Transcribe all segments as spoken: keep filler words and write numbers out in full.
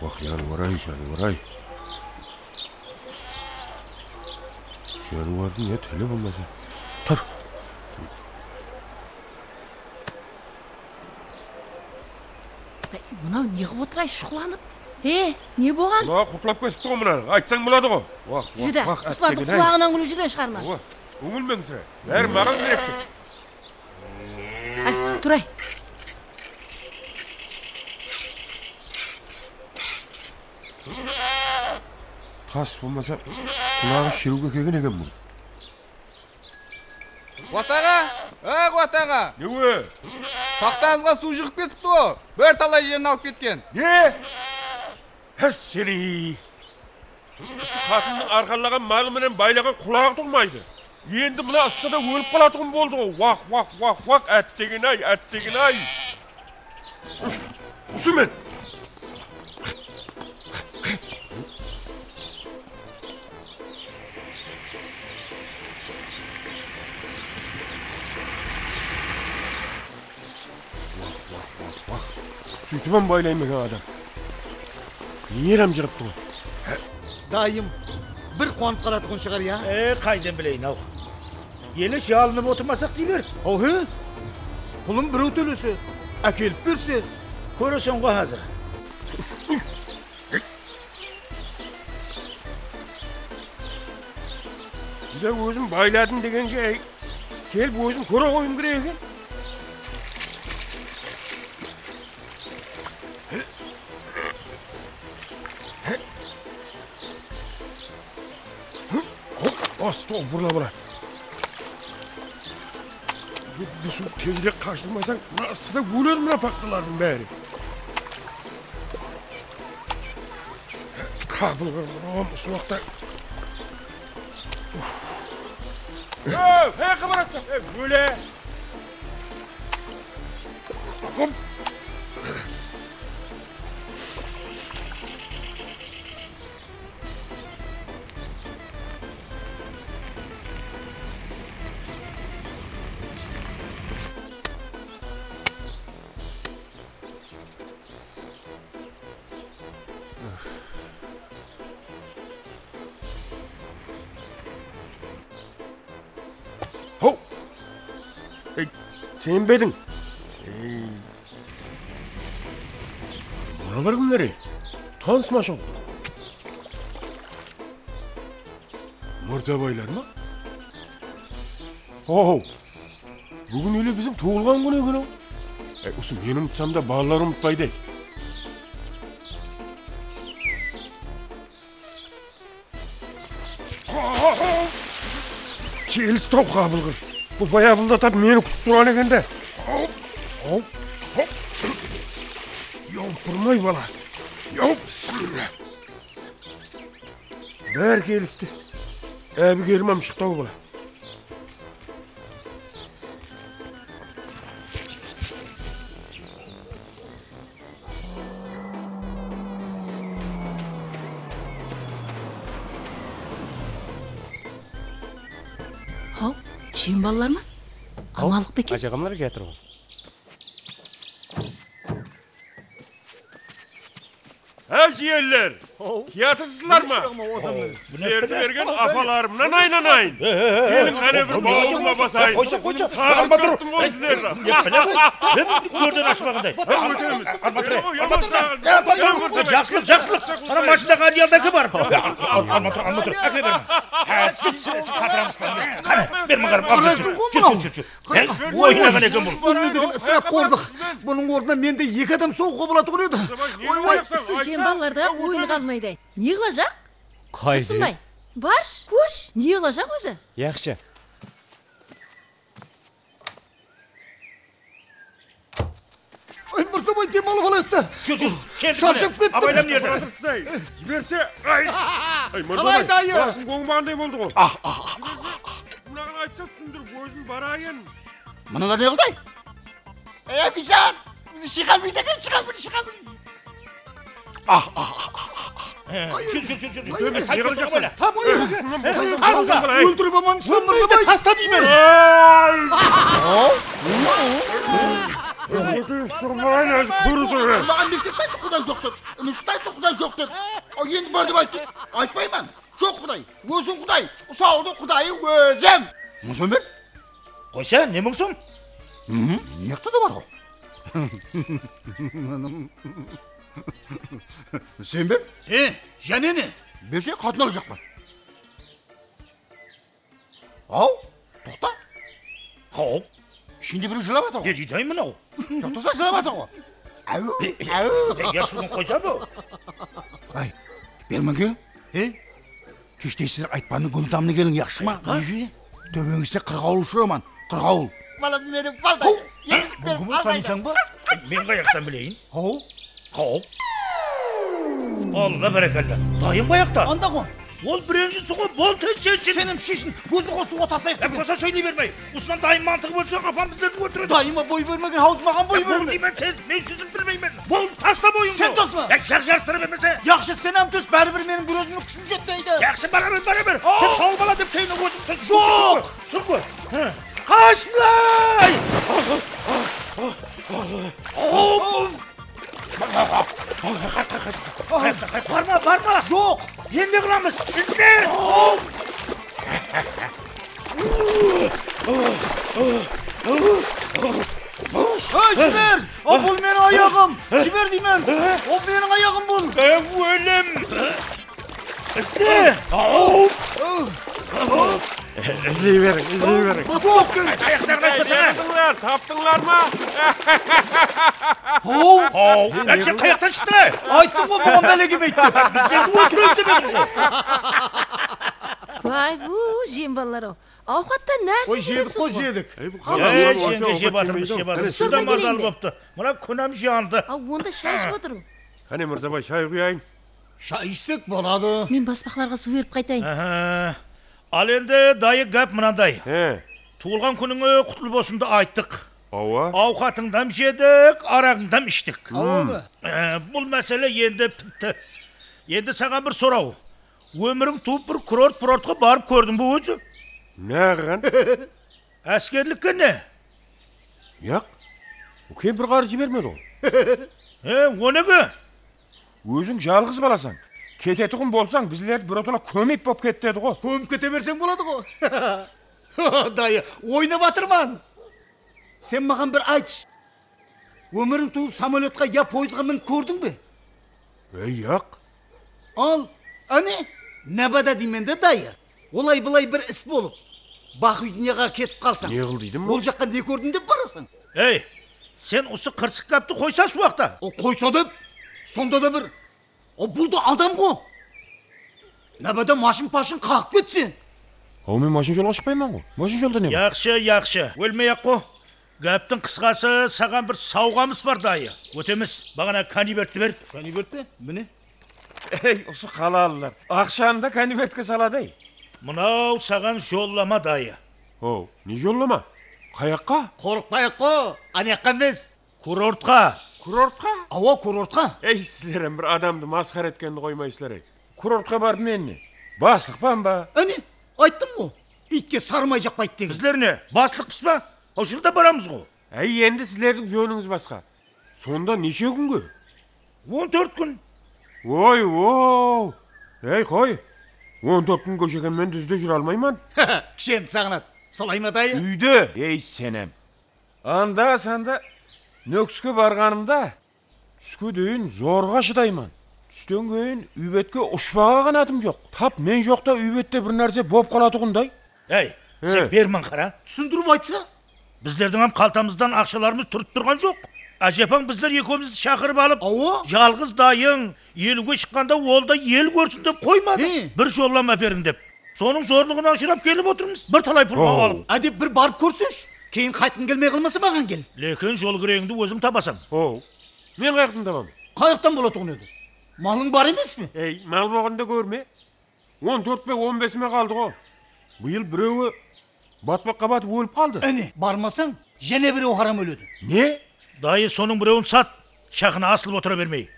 Wah, janıwar-ay, janıwar-ay. Janıwardıń ya tili bolmasa. Tur. Ay, mınaw ne qılıp otır-ay, shuqlanıp? E, ne bolǵan? Qulaǵı qurtlap ketipti ǵo mınanıń. Aytsań boladı ǵo. Wah, wah, wah, júdá, usılardıń qulaǵınan kúlip júrgen shıǵar ma? Awa, kóńilmeń sirá. Bári maǵan kerek tek. Ay, tur-ay. Tas bolmasa, qulaǵı shiriwge kelgen eken bunıń. Quwat aǵa! Á, Quwat aǵa! Newe? Paxtańızǵa suw jıǵıp ketipti ǵo, bir talay jerin alıp ketken. Ne? Hás, seni! Usı qatınnıń arqanlaǵan malı menen baylaǵan qulaǵı turmaydı. Endi mına ıssıda ólip qalatuǵın boldı ǵo. Wah, wah, wah, wah, áttegin-ay, áttegin-ay. Usı men. Wah, wah, wah, wah. Sóytip hám baylayma eken adam. Miyrim jırıptı ǵo. Dayım, bir quwanıp qalatuǵın shıǵar, ya? E, qaydan bileyin-aw. Ele jalınıp otırmasaq dey ber. Aw, he? Pulın birew tólese, ákelip berse. Kóreseń ǵo házir. Júdá ózim bayladım degenge, kelip ózim kóre ǵoyıwım kerek eken. Hop, astagfirullah, bala. Bu, bu suw tezirek qashılmasań, mına ısıda óler mına paxtalardıń bári. Qabılǵan mınaw usı waqıtta. Ey, qay jaqqa baratsań? Ey, óle! Hop. Haw! Ey, sen be ediń? Ey. Mınalar kimler ey? Tanısmashań? Mırtabaylar ma? Haw! Búgin ele biziń tuwılǵan kún eken-aw. Ey, usı men umıtsam da, balalar umıtpaydı ey. Kelistaw qabılǵır. Bul bayabılda tap meni kútip turǵan eken de. Hop, hop, hop. Yawpırmay bala. Yaw, bismillah. Bári kelisti. Ábiygerim hám shıqtı-aw bala. Haw, jen balalar ma? Amanlıq pa eken? Ájaǵamlar kiyatır ǵo. Há, jiyenler! Kiyatırsızlar ma? Sizlerdi bergen apalarımnan aynanayın. Keliń, qáne bir bawırıma basayın. Sağırıp turıptım ǵoy sizlerdi. Kórden ashpaǵanday. Ótemiz. Jaqsılıq, jaqsılıq. Ana mashindaǵı odiyalıdan kim bar? Alma tur, alma tur. Áke berme. Há, siz, siz qatıramız. Qáne, ber maǵan. Júr, júr, júr. Oynaǵan eken bul. Bul ne degen ısırapxorlıq. Bunıń ornına mende eki adam soǵıwǵa bolatuǵın edi. Oy, oy. Usı jen balalarda oyın qalmaydı. Ne qılajaq? Tursunbay, barsh, kórsh, ne qılajaq ózi? Yaqshı. Ay, Mırzabay, dem alıp alayıq ta. Júr, júr, keldik. Sharshap kettim. Abaylam nerede? Jiberse, ay. Ay, Mırzabay, basım ońbaǵanday boldı ǵo. Ah, ah, ah, ah. Mınaǵan aytsa túsindirip, ózim barayın. Mınalar ne qıldı? Ey, ofisiant! Bizi shıǵarmaydı eken, shıǵarmaydı, shıǵarmaydı. Ah, ah, ah, ah, ah. Júr, júr, júr, júr. Ótemiz, ne qılajaksın? Tap, óltirip almańızlar, Mırzabay. Tasta deymen. Ótemiz, turmayın, házir kórirseń. Maǵan mektepte ayttı, Quday joq dep. Qılmıs Qıtay tur, Quday joq dep. Al, endi bar dep ayttı. Aytpayman. Joq Quday, ózim Quday. Usawdıń Qudayı ózim. Mıń som ber. Qoysa, ne mıń som? Mhm, ne qıtı da bar ǵo. Sen ber. E, jáne ne? Berse, qatın alajaqpan. Aw, toqta. Haw. Ishinde birew jılap atır ǵo. Ne deydi, ay, mınaw? Toqtasa, jılap atır ǵo. Aw, aw. Yaqshı kún qoysa bu. Ay, berman kel. He? Keshte sizler aytpanıń gúni tamına keliń, yaqshı ma? Nege? Tóbeńizde qırǵawıl ushıraman, qırǵawıl. Balam meni balday. Haw. Emes, bul berip kim, aldaydı. Tanıysań ba? Men qayaqtan bileyin? Haw. Haw. Alla bárekella. Dayım qayaqta? Anda ǵo. Ol birinshisi ǵo, bol tez, tez, tez. Senem sheshin, ózi ǵo suwǵa taslayıq degen. Bosa sóyley bermey. Usınan dayım mantıǵı bolsa, apam bizlerdi óltiredi. Dayıma boy bermegen, hawız maǵan boy bermedi. Bol deymen, tez, men júzip bilmeymen. Bol, tasla boyıńdı. Sen tasla. Ya, jar, jarıstıra bermese. Yaqshı, sen hám tos, báribir meniń bir ózimniń kúshim jetpeydi. Yaqshı, bara ber, bara ber. Sen tawıp ala dep, keyin ózim tósip. Joq. Sún, sún. Qashımlay! Barma, barma! Joq! Endi ne qılamız? Izle! Ey, jiber! A, bul meniń ayaǵım! Jiber deymen! O meniń ayaǵım bul! Ólim! Izle! Izley beriń, izley beriń. Ayaqlarını aytpasań. Taptıńlar, taptıńlar ma? Haw! Haw! Ánshe qayaqtan shıqtı? Ayttım ǵo, buǵan bále kelmeydi dep. Bizlerdi óltiredi dep edim ǵo. Vay, bu, jem balalar-aw. Awqattan nárse jep epsiz ǵo. Oy, jedik ǵo, jedik. Ey, bu qalay? Ey, jenge jep atırmız, jep atırmız. Sudam mazalı boptı. Mına kúnim jandı. Aw, onda shay iship otırıń. Qáne, Mırzabay, shay quyayın. Shay ishsek boladı. Men baspaqlarǵa suw berip qaytayın. Aha. Al endi, dayı, gáp mınanday. He. Tuwılǵan kúnińe qutlı bolsındı ayttıq. Awa. Awqatıńdı hám jedik, araǵıńdı hám ishtik. Awa. E, bul másele endi pitti. Endi saǵan bir soraw. Ómiriń tuwıp bir kurort purortqa barıp kórdiń be ózi? Ne qılǵan? Áskerlikke ne? Yaq. O kempir ǵarrı jibermedi ǵo. E, o nege? Óziń jalǵız balasań. Ketetuǵın bolsań, bizlerdi birotala kómeyip bolıp ket dedi ǵo. Kómip kete berseń boladı ǵo. Dayı, oynap atırman. Sen maǵan bir aytshı. Ómiriń tuwıp samolyotqa ya poezdǵa minip kórdiń be? Ey, yaq. Al, áne, nabada deymen de, dayı. Olay-bılay bir is bolıp, baqıy dúnyaǵa ketip qalsań. Ne qıl deydim? Ol jaqqa ne kórdim dep barasań? Ey, sen usı qırsıq gápti qoysash uwaqta. O, qoysa dep, sonda da bir. O, bul da adam ǵo. Nabada mashın-pashın qaǵıp ketse. Haw, men mashın jolǵa shıqpayman ǵo. Mashın jolda ne bar? Yaqshı, yaqshı. Ólmey-aq ǵo. Gáptiń qısqası, saǵan bir sawǵamız bar, dayı. Ótemiz. Baǵana konivertti berip. Konivert pe? Mine. Ey, usı qalalılar. Aqshanı da konivertke saladı, ey. Mınaw saǵan jollama, dayı. Haw, ne jollama? Qayaqqa? Qorıqpay-aq ǵo. Anayaqqa emes. Kurortqa. Kurortqa? Awa, kurortqa. Ey, sizler hám bir adamdı masqara etkendi qoymaysızlar, ey. Kurortqa barıp men ne? Baslıqpan ba? Áne, ayttım ǵo. Iytke sarmay jaqpaydı degen. Bizler ne? Baslıqpız ba? Haw, jılda baramız ǵo. Áy, endi sizlerdiń jónińiz basqa. Sonda neshe kúnge? On tórt kún. Oy-ow! Ey, qoy! On tórt kún kóshegen men dúzde júre almayman. Kishendi saǵınadı. Solay ma, dayı? Úyde! Ey, senem! Anda-sanda Nókiske barǵanımda túske deyin zorǵa shıdayman. Tústen keyin úybetke ushpaǵa qanatım joq. Tap men joqta úybette bir nárse bolıp qalatuǵınday. Ey, sen berman qara. Túsindirip aytsa? Bizlerdiń hám qaltamızdan aqshalarımız túrip turǵan joq. Ájepań bizler ekewimizdi shaqırıp alıp, awa, jalǵız dayıń eliwge shıqqanda ol da el kórsin dep qoymadı. Bir jollama beriń dep. Sonıń zorlıǵına ushırap kelip otırmız. Bir talay pul alıp. Ádep bir barıp kórsesh. Keyin qaytqıń kelmey qalmasa, maǵan kel. Lekin jol kireyińdi óziń tabasań. Ow. Men qayaqtan tabaman? Qayaqtan bolatuǵın edi? Malıń bar emes pe? Ey, mal bolǵanda kórme. On tórt pe on besime qaldı ǵo. Bıyıl birewi batpaqqa batıp ólip qaldı. Áne, barmasań, jáne birew haram óledi. Ne? Dayı, sonıń birewin sat, shaqına asılıp otıra bermey.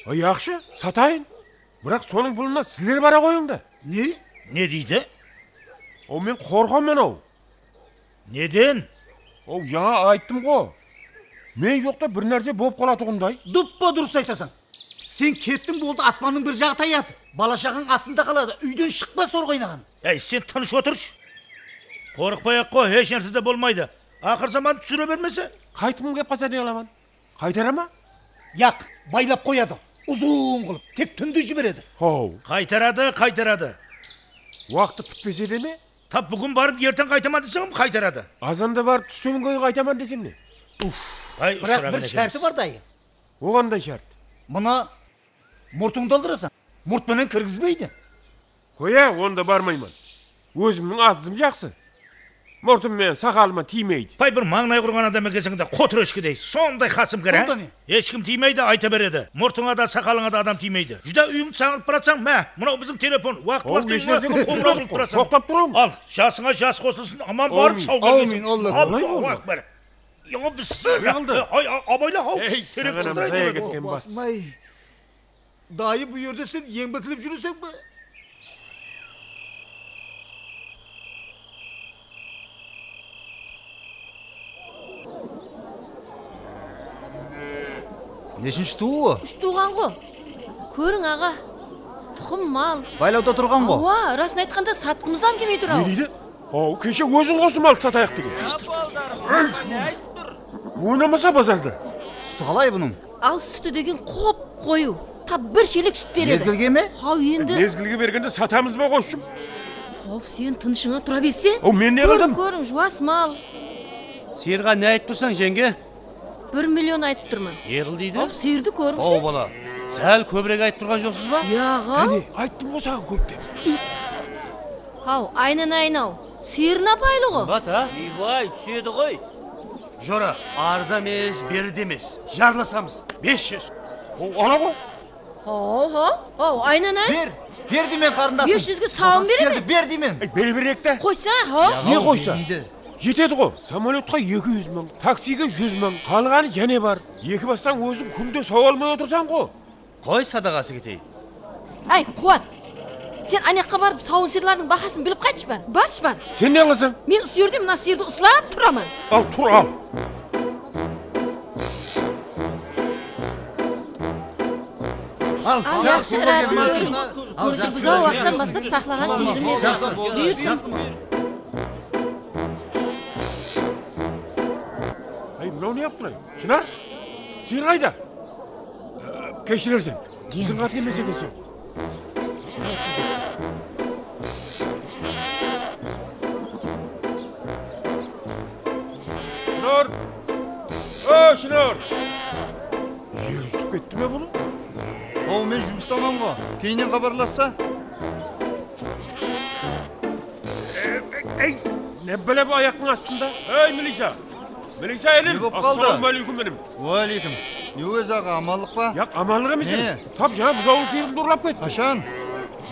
A, yaqshı, satayın. Biraq sonıń pulına sizler bara qoyıń da. Ne? Ne deydi? Ow, men qorqaman-aw. Neden? Ow, jańa ayttım ǵo. Men joqta bir nárse bolıp qalatuǵınday. Duppa-durıs aytasań. Sen kettiń, boldı, aspannıń bir jaǵı tayadı. Bala-shaǵań astında qaladı, úyden shıqpa, sorǵı oynaǵan. Ey, sen tınısh otırshı. Qorqpay-aq qoy, hesh nárse de bolmaydı. Aqır zamanı túsire bermese. Qaytqım kep qalsa ne qılaman? Qaytara ma? Yaq, baylap qoyadı. Uzın qılıp, tek túnde jiberedi. How. Qaytaradı, qaytaradı. Waqtı pitpese de me? Tap búgin barıp, erteń qaytaman deseń, qaytaradı. Azanda barıp, tústen keyin qaytaman deseń ne? Uf. Biraq bir shárti bar, dayı. O qanday shárt? Mına murtıńdı aldırasań. Murt penen kirgizbeydi. Qoya, onda barmayman. Ózimniń atızım jaqsı. Murtım menen saqalıma tiymeydi. Pay, bir mańlay qurǵan adam ekenseń de, qotır eshkidey. Sonday qasımkir, á? Onda ne? Hesh kim tiymeydi, ayta beredi. Murtıńa da, saqalıńa da adam tiymeydi. Júdá úyińdi saǵınıp baratsań, má, mınaw biziń telefon. Waqıt-waqıtta qońıraw qılıp turasań. Toqtap turıń. Al, jasıńa jas qosılsın, aman barıp sawǵa kelsin. Áwmin, Allahu akbar. Yaman biz. Ne qıldı? Ay, a-, abayla, haw, terek qıldıraydı. Basmay. Dayı, bu jerde sen eńbeklep júreseń be? Neshinshi tuwıwı? Úsh tuwǵan ǵo. Kóriń, aǵa. Tuqım mal. Baylawda turǵan ǵo. Awa, rasın aytqanda, satqımız-ám kelmey tur-aw. Ne deydi? Haw, keshe óziń qosıp aldı, satayıq degen. Oynamasa bazarda. Súti qalay bunıń? Al, súti degen qop-qoyıw. Tap bir shelek sút beredi. Mezgilge me? Haw, endi. Mezgilge bergende satamız ba, qosshım? Haw, sen tınıshıńa tura berse. Haw, men ne qıldım? Kóriń, kóriń, juwas mal. Sıyırǵa ne aytıp tursań, jeńge? Bir million aytıp turman. Ne qıl deydi? Haw, sıyırdı kóripseń. Haw, bala, sál kóbirek aytıp turǵan joqsız ba? Yaǵa. Qáne, ayttım ǵo saǵan kópten. Haw, aynanayın-aw. Sıyırına paylı ǵo. Qımbat, a? Iybay, túsedi ǵoy. Jora, arıda emes, beride emes. Jarlasamız. Bes júz. O, ala ǵo. Haw, haw, haw, aynanayın. Ber, ber deymen, qarındasım. Bes júzge sawın beredi. Ber deymen. Ey, bere bereyik te. Qoysa, haw. Ne qoysa? Jetedi ǵo. Samolyotqa eki júz mıń, taksige júz mıń, qalǵanı jáne bar. Eki bastan óziń kúnde saw almay otırsań ǵo. Qoy, sadaǵası keteyik. Áy, Quwat! Sen anaqqa barıp, sawın-sıyırlardıń bahasın bilip qaytshı, bar. Barshı, bar. Sen ne qılasań? Men usı jerde mına sıyırdı uslap turaman. Al, tur, al. Al, jaqsı, jaqsı, jaqsı. Ózi buzaw waqıttan baslap saqlaǵan sıyırım edi. Buyırsın. Áy, mınaw ne yapıp tur, áy? Shınar, sıyır qayda? Keshirersen, biziń qáte emes eken sol. Shınor! O, Shınor! Jer jutıp ketti me bunıń? Haw, men jumıstaman ǵo. Keyninen xabarlassa. Ey, ne bále bu ayaqtıń astında? Ey, milisa! Milisa, inim! Ne bolıp qaldı? Assalawma áleykum, inim! Wa áleykum. Ne ózi, aǵa, amanlıq pa? Yaq, amanlıq emes, inim. Ne? Tap jańa buzawlı sıyırımdı urlap ketti. Qashan?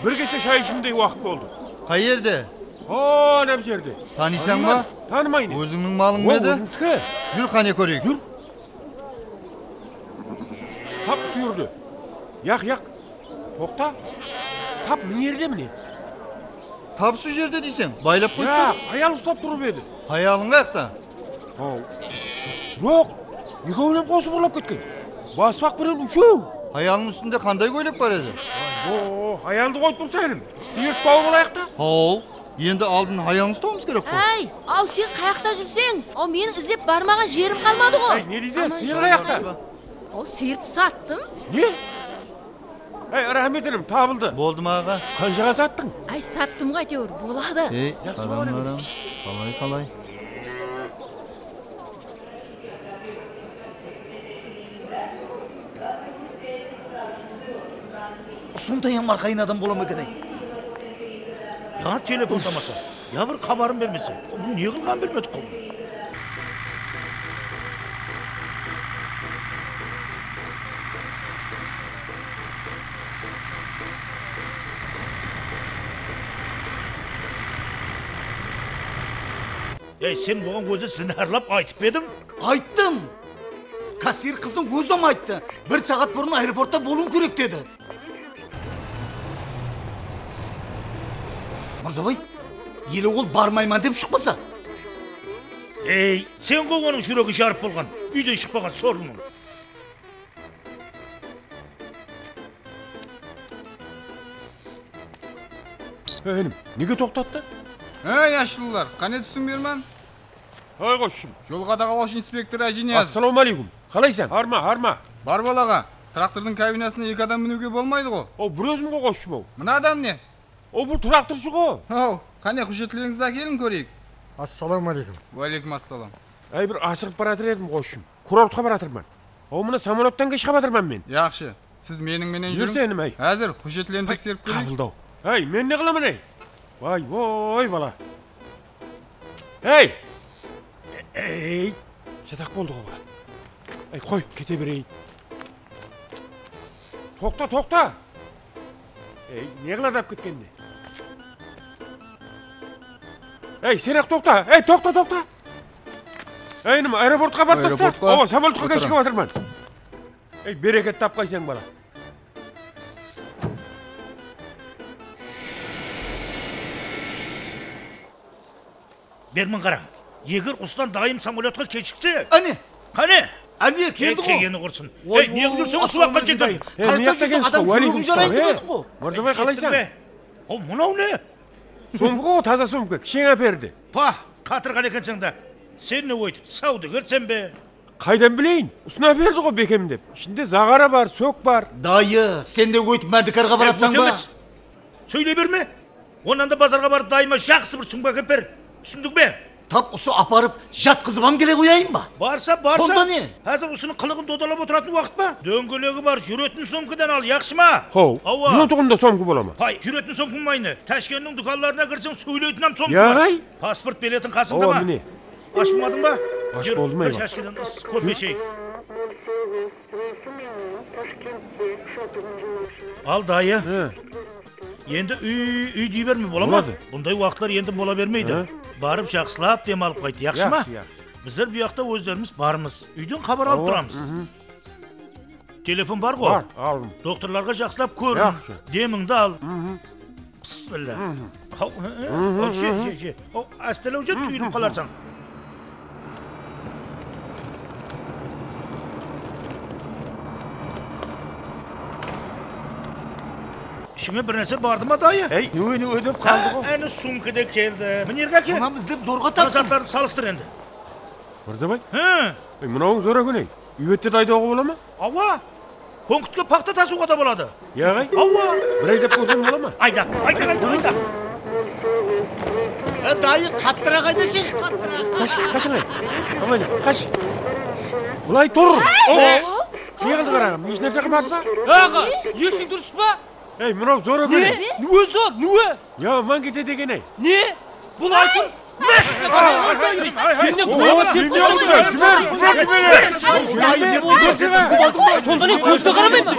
Bir kese shay ishimdey waqıt boldı. Qay jerde? O, ánam jerde. Tanıysań ba? Tanımayman. Ózińniń malıń ba edi? Ózimdiki. Júr, qáne kóreyik. Júr. Tap usı jerde. Yaq, yaq. Toqta. Tap mına jerde mine. Tap usı jerde deyseń, baylap qoyıp pa edi? Yaq, hayal uslap turıp edi. Hayalıń qayaqta? Haw. Joq. Ekewinen qosıp urlap ketken. Basbaq penen úshew. Hayalıń ústinde qanday kóylek bar edi? Ay, o, hayaldı qoyıp tursa, inim. Sıyırdı tawıp alayıq ta. Haw. Endi aldın hayalıńdı uslawımız kerek ǵo. Áy, aw, sen qayaqta júrseń? Aw, meniń izlep barmaǵan jerim qalmadı ǵo. Áy, ne deydi? Sıyır qayaqta? Aw, sıyırdı sattım. Ne? Áy, raxmet, inim, tabıldı. Boldı ma, aǵa? Qanshaǵa sattıń? Áy, sattım ǵo, áytewir, boladı. Ey, jaqsı bolǵan edi. Qalay, qalay? Usınday-aq marqayın adam bola ma eken, áy? Ya telefonlamasa, ya bir xabarın bermese, bul ne qılǵanın bilmedik ǵo. Ey, sen buǵan ózi zinarlap aytıp pa ediń? Ayttım! Kassir qızdıń ózi-ám ayttı. Bir saat burın aeroportta bolıwıń kerek dedi. Mırzabay, ele ol barmayman dep shıqpasa? Ey, sen ǵoy onıń júregi jarıp bolǵan, úyden shıqpaǵan sorlınıń. He, inim, nege toqtattı? Hey, yashlılar, qáne túsiń, Berman? Hay, qoshshım. Jol qadaǵalawshı inspektor Ájiniyaz. Assalawma aleykum. Qalaysań? Harma, harma. Bar bol, aǵa. Traktordıń kabinasına eki adam miniwge bolmaydı ǵo. O, bir ózim ǵo, qoshshım-aw. Mına adam ne? O, bul traktorshı ǵo. Haw, qáne, hújjetlerińizdi ákeliń, kóreyik. Assalawma aleykum. Wa aleykum assalam. Áy, bir ashıǵıp baratır edim, qoshshım. Kurortqa baratırman. Aw, mına samolyottan kesh qabatırman men. Yaqshı. Siz meniń menen júriń. Júrse, inim, áy. Házir hújjetlerin tekserip kóreyik. Qapıldau. Áy, men ne qılaman, áy? Vay, voy, bala. Hey! Ey! Jataq boldı ǵo, bala. Áy, qoy, kete bereyin. Toqta, toqta! Ey, ne qıladı ap ketkende? Ey, sen-aq toqta! Ey, toqta, toqta! Ey, inim, aeroportqa barıp tasta. Aeroportqa? Awa, samolyotqa keshigip atırman. Ey, bereket tapqaysań, bala. Berman, qara. Eger Ruslan dayım samolyotqa keshikse. Áne! Qáne? Áne, keldi ǵo. Kelgeni qursın. Ey, ne qılıp júrseń usı waqıtqa jetim? He, ne jaqta ekensiz? Wa aleykum salam. Mırzabay, qalaysań? Kettim be. O, mınaw ne? Sumka ǵo, taza sumka, kisheńe áperdi. Pah, qatırǵan ekenseń da. Sen ne óytip, sawdıgerseń be? Qaydan bileyin? Usına berdi ǵo bekem dep. Ishinde zaǵara bar, sók bar. Dayı, sen de óytip Márdikarǵa baratsań ba? Ótemiz. Sóyley berme. Onnan da bazarǵa barıp dayıma jaqsı bir sumka ákep ber. Túsindiń be? Tap usı aparıp jatqızıp-ám kele qoyayın ba? Barsa, barsa. Sonda ne? Házir usınıń qılıǵın dodalap otıratın waqıt pa? Dóńgelegi bar, júretin sumkadan al, yaqshı ma? Haw, awa. Júretuǵında sumka bola ma? Hay, júretin sumka mayne. Tashkenttiń dúkanlarına kirseń, sóyleytin-ám sumka bar. Yaǵay. Pasport, biletin qasıńda ma? Awa, mine. Ashılmadıń ba? Ash boldım, bir shashkadan ıs kofe isheyik. Al, dayı. He. Endi úy, úy dey berme, bola ma? Boladı. Bunday waqıtlar endi bola bermeydi. He. Barıp jaqsılap dem alıp qayt, yaqshı ma? Yaqshı, yaqshı. Bizler bu jaqta ózlerimiz barmız. Úyden xabar alıp turamız. Telefon bar ǵo. Bar, aldım. Doktorlarǵa jaqsılap kórin. Yaqshı. Demińdi al. Bismilla. Haw, he, he. Haw, she, she, she. Haw, ástelew je túyilip qalarsań. Ishińe bir nárse bardı ma, dayı? Ey, newe, newe dep qaldı ǵo. Áne, sumka da keldi. Minerge áke. Mınam izlep zorǵa taptım. Mına zatlardı salıstır endi. Mırzabay? He. Ey, mınawıń zor eken, ey. Úy bette aydawǵa bola ma? Awa. Końkirtke paxta tasıwǵa da boladı. Yaǵay? Awa. Bir aydap kórsem bola ma? Ayda, ayda, ayda, ayda. E, dayı, qattıraq ayda, shesh, qattıraq. Qash, qashıń, ay. Aman, qash. Bılay tur. O, ne qıldı, qaraǵım? Hesh nárse qılmadı ma? Aǵa, esiń durıs pa? Ey, mınaw zor eken. Ne? Newe zor, newe? Ya, man ketedi eken, ey. Ne? Bul Aytur? Sen ne, gúnaǵa septi? Sonda ne, kózine qaramay ma?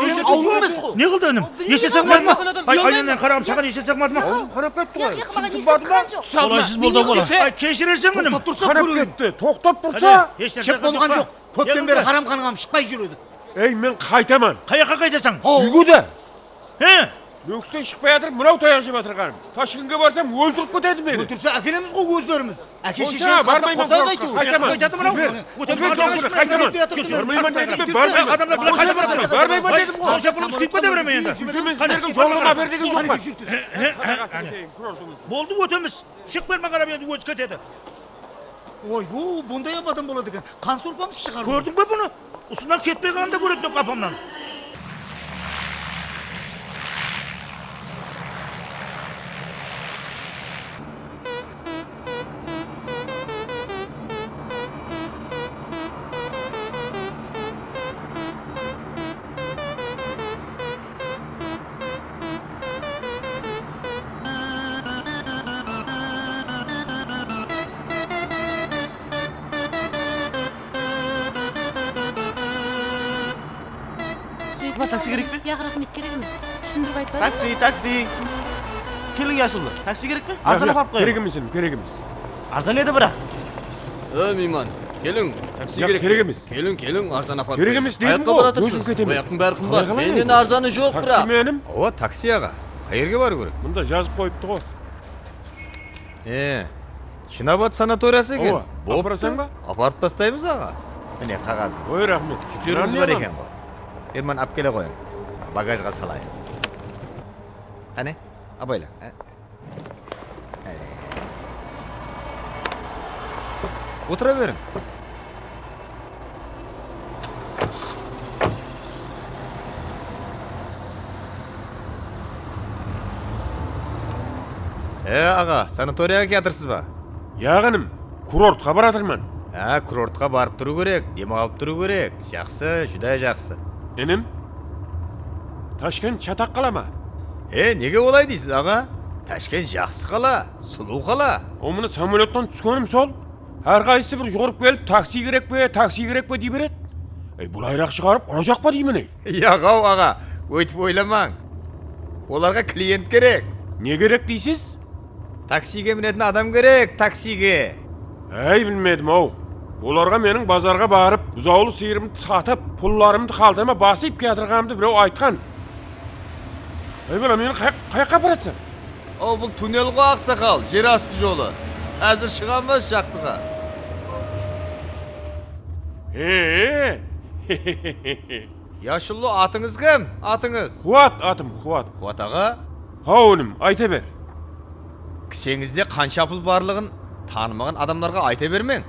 Ne qıldı, inim? Esh saqmadı ma? Ay, aynadan qaraǵım, saǵan esh saqmadı ma? Awzım qarap ketti ǵoy. Túsindiń bardı ma? Qolaysız boldı ǵoy. Ay, keshirerseń, inim. Toqtap tursa kóreyin. Qarap ketti, toqtap tursa. Kep bolǵan joq. Kópten beri haramxanaǵa shıqpay júredi. Ey, men qaytaman. Qayaqqa qaytasań? Úyge de. He? Nókisten shıqpay atır, mınaw tayaq jep atırǵanım. Tashkentke barsam, óltirip ketedi meni. Óltirse, ákelemiz ǵo ózlerimiz. Áke-sheshemiz qasıda qosayıq, áytewir. Qaytaman. Qaytaman. Barmayman dedim, barmayman. Adamlar bilan qayta baratır. Barmayman dedim ǵo. Sonshapılımız kúyip kete beremen endi. Túsemen, sizlerge jollama ber degen joqpan. Boldı, ótemiz. Shıq, berman, qarap, endi ózi ketedi. Oy, o, bunday-ám adam boladı eken. Qan sorpamız shıǵar. Kórdiń be bunı? Usınnan ketpey qalǵanda kóretin edi qapamnan. Qızlar, taksi kerek pe? Yaq, raxmet, kerek emes. Túsindirip aytpadım. Taksi, taksi. Keliń, yashıllar. Taksi kerek pe? Arzan aparıp qoyayın. Kerek emes, inim, kerek emes. Arzan edi, biraq. Ey, miyman, keliń, taksi kerek. Yaq, kerek emes. Keliń, keliń, arzan aparıp qoyayın. Kerek emes dedim ǵo, ózim ketemen. Qayaqqa baratır? Ózim ketemen. Oyaqtıń bári qımbat. Mennen arzanı joq, biraq. Taksimen, inim? Awa, taksi, aǵa. Qayerge barıw kerek? Mında jazıp qoyıptı ǵo. E, Chinabat sanatoriyası eken. Awa, alıp barasań ba? Aparıp tastaymız, aǵa. Mine, qaǵazıńız. Oy, raxmet. Júklerimiz bar eken ǵo. Berman, alıp kele qoyıń. Bagajǵa salayıq. Qáne, abayla. E? Otıra beriń. E, aǵa, sanatoriyaǵa kiyatırsız ba? Yaǵ, inim, kurortqa baratırman. Há, kurortqa barıp turıw kerek, dem alıp turıw kerek. Jaqsı, júdá jaqsı. Inim, Tashkent shataq qala ma? E, nege olay deysiz, aǵa? Tashkent jaqsı qala, sulıw qala. O, mına samolyottan túskenim sol. Hár qaysı bir juwırıp kelip, taksi kerek pe, taksi kerek pe dey beredi. Ey, bul ayraq shıǵarıp urajaq pa deymen, ey. Yaq-aw, aǵa, óytip oylamań. Olarǵa klient kerek. Ne kerek deysiz? Taksige minetin adam kerek, taksige. Ey, bilmedim-aw. Olarǵa meniń bazarǵa barıp, buzawlı sıyırımdı satıp, pullarımdı qaltama basıp kiyatırǵanımdı birew aytqan. Ey, bala, meni qay-, qayaqqa aparatsań? Aw, bul tunnel ǵo, aqsaqal, jer astı jolı. Házir shıǵamız jaqtıǵa. He. Yashullı, atıńız kim? Atıńız? Quwat atım, Quwat. Quwat aǵa? Haw, inim, ayta ber. Kiseńizde qansha pul barlıǵın tanımaǵan adamlarǵa ayta bermeń.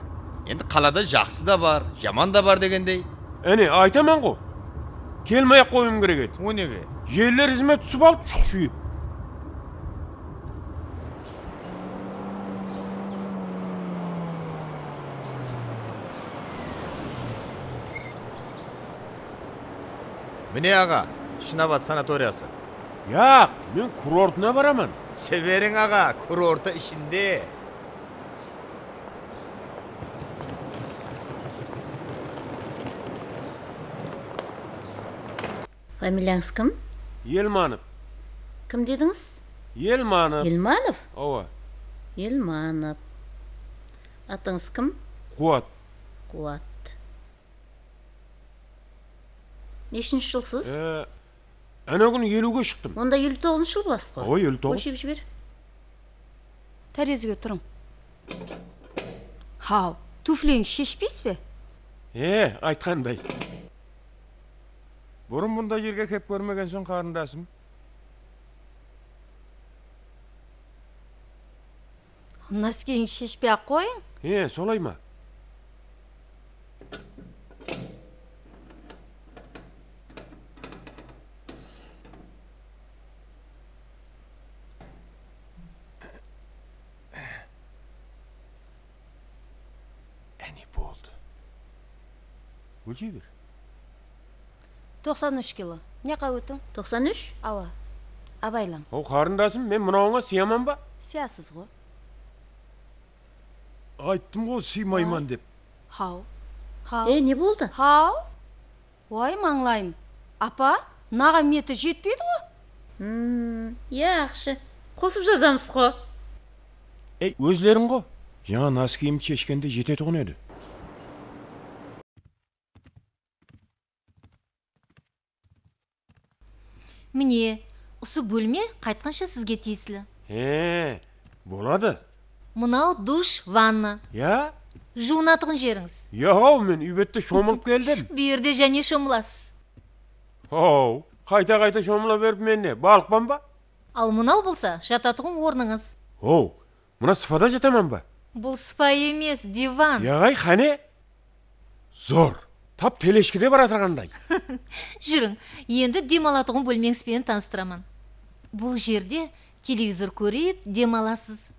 Endi qalada jaqsı da bar, jaman da bar degendey. Áne, aytaman ǵo. Kelmey-aq qoyıwım kerek edi. O nege? Jeller izime túsip alıp, shuqshıyıp. Mine, aǵa, Shınabat sanatoriyası. Yaq, men kurortına baraman. Túse beriń, aǵa, kurortı ishinde. Familiyańız kim? Elmanov. Kim dedińiz? Elmanov. Elmanov? Awa. Elmanov. Atıńız kim? Quwat. Quwat. Neshinshi jılsız? E, Áne kúni eliwge shıqtım. Onda eliw toǵızınshı jıl bolasız ǵoy. Awa, eliw toǵız. Ólshep jiber. Tárezige turıń. Haw, tuflińizdi sheshpeysiz be? E, aytqanday. Burın bunday jerge kep kórmegen soń, qarındasım. Noskeyińdi sheshpey-aq qoyıń. He, solay ma? Áne, boldı. Ólshey ber. Toqsan úsh kilo. Ne qáwetiń? Toqsan úsh? Awa. Abaylań. Haw, qarındasım, men mınawıńa sıyaman ba? Sıyasız ǵo. Ayttım ǵo, sıymayman dep. Haw. Haw. E, ne boldı? Haw. Way, mańlayım. Apa, mınaǵa metr jetpeydi ǵo. Hmm, yaqshı. Qosıp jazamız ǵo. Ey, ózleriń ǵo. Jańa noskeymdi sheshkende jetetuǵın edi. Mine, usı bólme qaytqansha sizge tiyisli. He, boladı. Mınaw dush, vanna. Ya? Juwınatuǵın jerińiz. Ya-haw, men úy bette shomılıp keldim. Bu jerde jáne shomılasız. Haw, qayta-qayta shomıla berip men ne, balıqpan ba? Al mınaw bolsa jatatuǵın ornıńız. Haw, Mına sıpada jataman ba? Bul sıpa emes, divan. Yaǵay, qáne? Zor. Tap teleshkide baratırǵanday. Júriń, endi dem alatuǵın bólmeńiz benen tanıstıraman. Bul jerde televizor kórip dem alasız.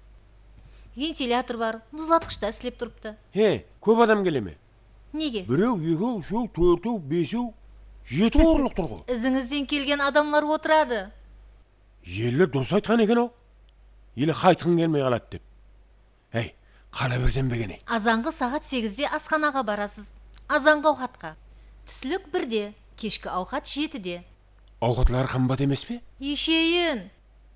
Ventilyator bar, muzlatqıshta islep turıptı. He, kóp adam kele me? Nege? Birew, ekew, úshew, tórtew, besew, jeti orınlıq tur ǵo. Izińizden kelgen adamlar otıradı. Jeller durıs aytqan eken-aw. Ele qaytqıń kelmey qaladı dep. Hey, qala bersem be eken-ey. Azanǵı saǵat segizde asxanaǵa barasız. Azanǵı awqatqa. Túslik birde, keshki awqat jetide. Awqatları qımbat emes pe? Esheyin.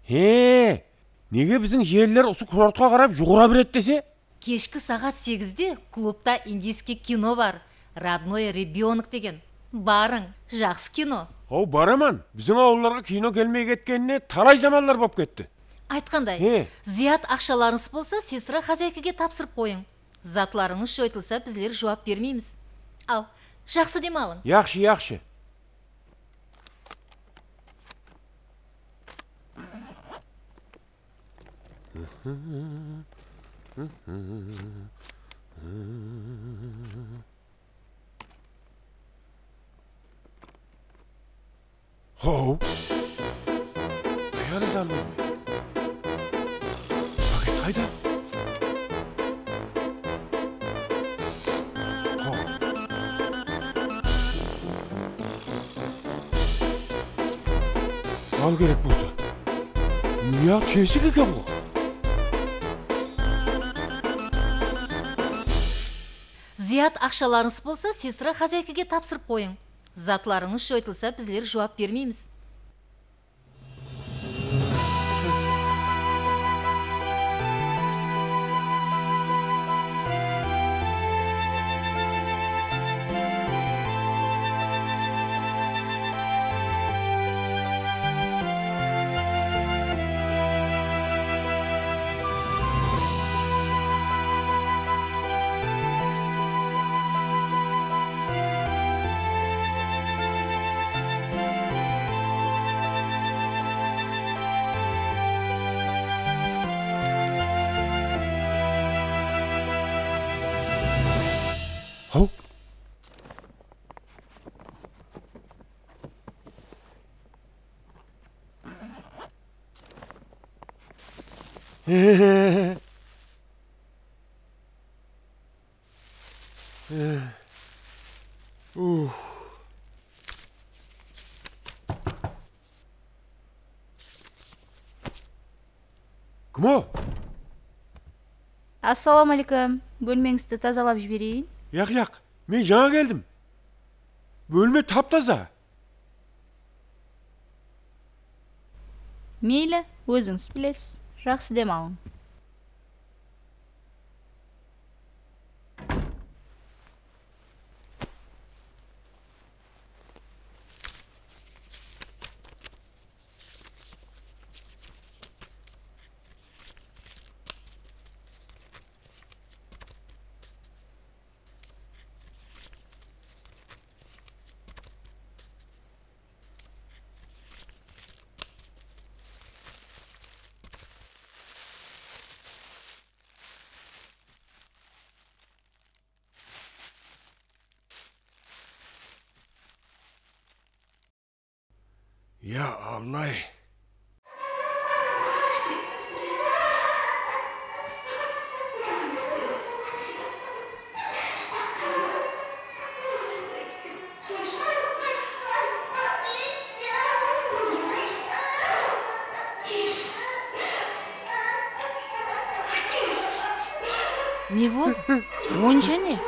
He, nege biziń jeller usı kurortqa qarap juwıra beredi dese? Keshki saǵat segizde klubta indiyskiy kino bar, Rodnoy rebёnok degen. Barıń, jaqsı kino. Haw, baraman. Biziń awıllarǵa kino kelmey ketkenine talay zamanlar bolıp ketti. Aytqanday, he, zıyat aqshalarıńız bolsa sestra xozaykaǵa tapsırıp qoyıń. Zatlarıńız joytılsa bizler juwap bermeymiz. Al, jaqsı dem alıń. Yaqshı, yaqshı. How! Qayarı zalım? Paket qayda? How! Al kerek bolsa. Ya tesik eken ǵo. Zıyat, aqshalarıńız bolsa, sestra xozaykaǵa tapsırıp qoyıń. Zatlarıńız joytılsa, bizler juwap bermeymiz. Haw! Uf. Kim o? Assalawma áleykum. Bólmeńizdi tazalap jibereyin. Yaq, yaq. Men jańa keldim. Bólme tap-taza. Meyli, ózińiz bilesiz. Jaqsı dem alıń. Ya Allay. Ne boldı? Onsha ne?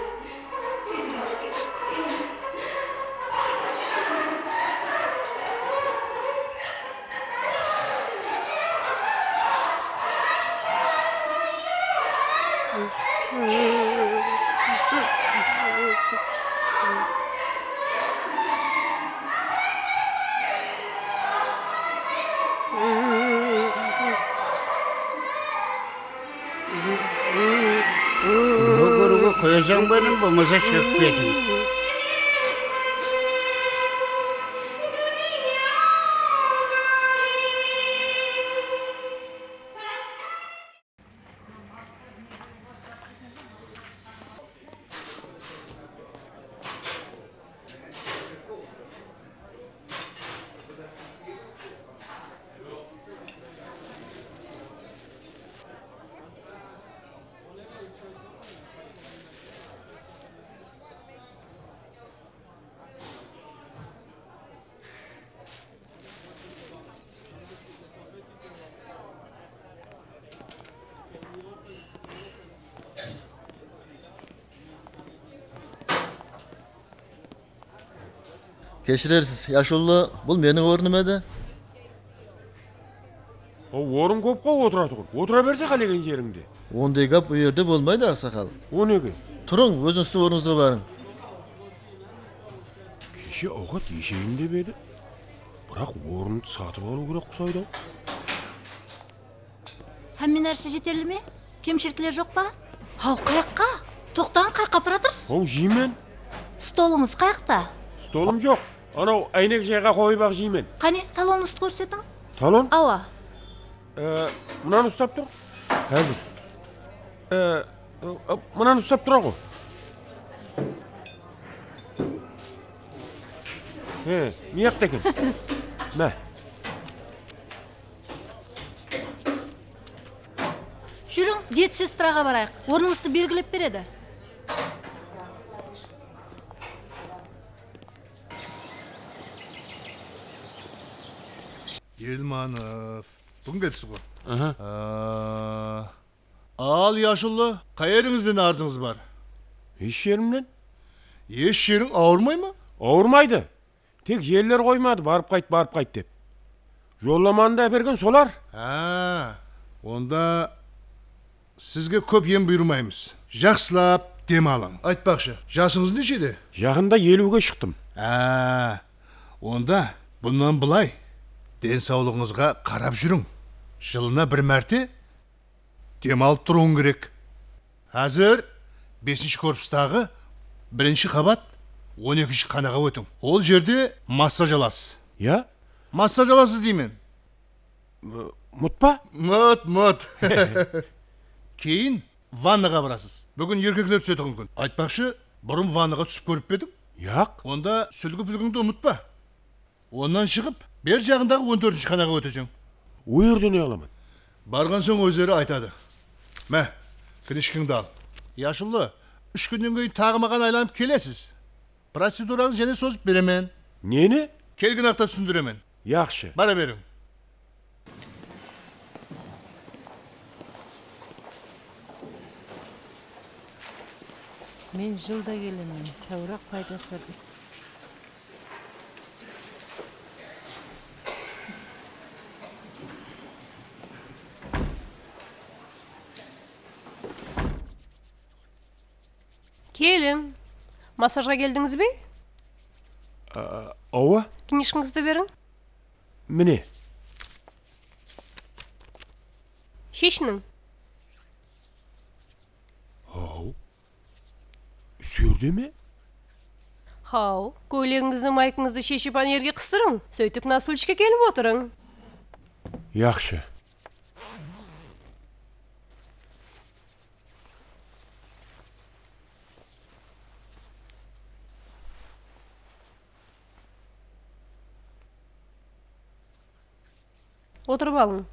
Kóriwge qoyajań ba edim, bolmasa shıǵıp ketiń. Keshirersiz, yashullı, bul meniń ornım edi. Haw, orın kóp ǵo otıratuǵın. Otıra berse qálegen jerińde. Onday gáp, u jerde bolmaydı, aqsaqal. O nege? Turıń, ózińizdiń ornıńızǵa barıń. Keshe awqat isheyin dep edi. Biraq orındı satıp alıw kerek qusaydı-aw. Hámme nárse jeterli me? Kemshilikler joq pa? Haw, qayaqqa? Toqtań, qayaqqa aparatırsız? Haw, jeymen. Stolıńız qayaqta? Stolım joq. Anaw áynek jayǵa qoyıp-aq jeymen. Qáne, talonıńızdı kórsetiń. Talon? Awa. E, mınanı uslap tur. Házir. E, Mınanı uslap tur-ǵo. He, mıyaqta eken. Má. Júriń, detsestraǵa barayıq. Ornıńızdı belgilep beredi. Elmanov. Búgin kelipsiz ǵo. Aha. Aa, al, Yashullı, qayerińizden arzıńız bar? Hesh jerimnen. Hesh jeriń awırmay ma? Awırmaydı. Tek jeller qoymadı, barıp qayt, barıp qayt dep. Jollamanı da bergen solar. Ha, onda sizge kóp em buyırmaymız. Jaqsılap dem alıń. Aytpaqshı, jasıńız neshede? Jaqında eliwge shıqtım. Ha, onda bunnan bılay densawlıǵıńızǵa qarap júriń. Jılına bir márte dem alıp turıwıń kerek. Házir besinshi korpustaǵı birinshi qabat on ekinshi xanaǵa ótiń. Ol jerde massaj alasız. Ya? Massaj alasız deymen. Mıt pa? Mıt, mıt. Keyin vannaǵa barasız. Búgin erkekler túsetuǵın kún. Aytpaqshı, burın vannaǵa túsip kórip pe ediń? Yaq. Onda súlgi-púlgińdi umıtpa. Onnan shıǵıp, ber jaǵındaǵı on tórtinshi xanaǵa óteseń. O jerde ne qılaman? Barǵan soń ózleri aytadı. Má, knishkińdi al. Yashullı, úsh kúnnen keyin taǵı maǵan aylanıp kelesiz. Protsedurańdı jáne sozıp beremen. Neni? Kelgin-aqta túsindiremen. Yaqshı. Bara beriń. Men jılda kelemen. Táwiraq paydası bar. Keliń. Massajǵa keldińiz be? A, awa. Knishkańızdı beriń. Mine. Sheshiniń. Haw. Serde me? Haw, kóylegińizdi, maykańızdı sheship, ániyerge qıstırıń. Sóytip, mına stulchikke kelip otırıń. Yaqshı. Otırıp alıń.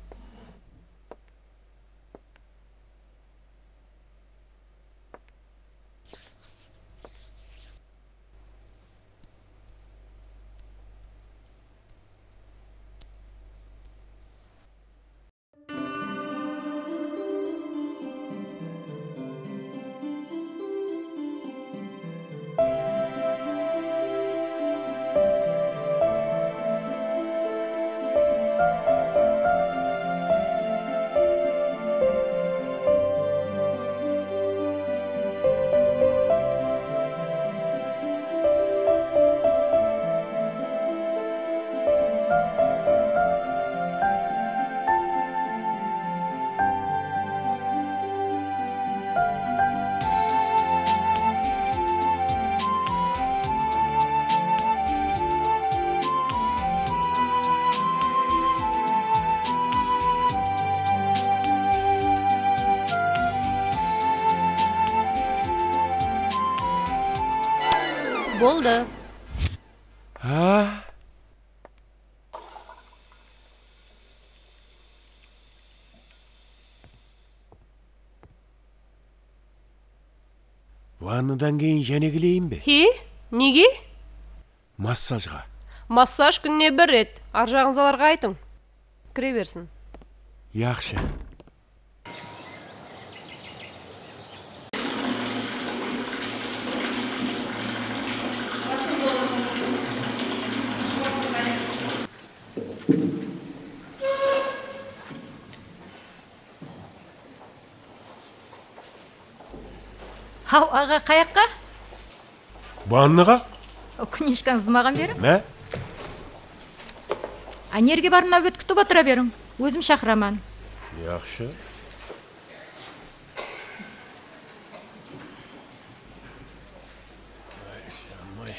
Boldı. Ha? Vannadan keyin jáne keleyin be? He? Nege? Massajǵa. Massaj kúnine bir ret. Arjaǵıńızdalarǵa aytıń. Kire bersin. Yaqshı. Haw, aǵa, qayaqqa? Vannaǵa. Knishkańızdı maǵan beriń. Má. Ánerge barıp, náwbet kútip otıra beriń. Ózim shaqıraman. Yaqshı. Ay, janım-ay.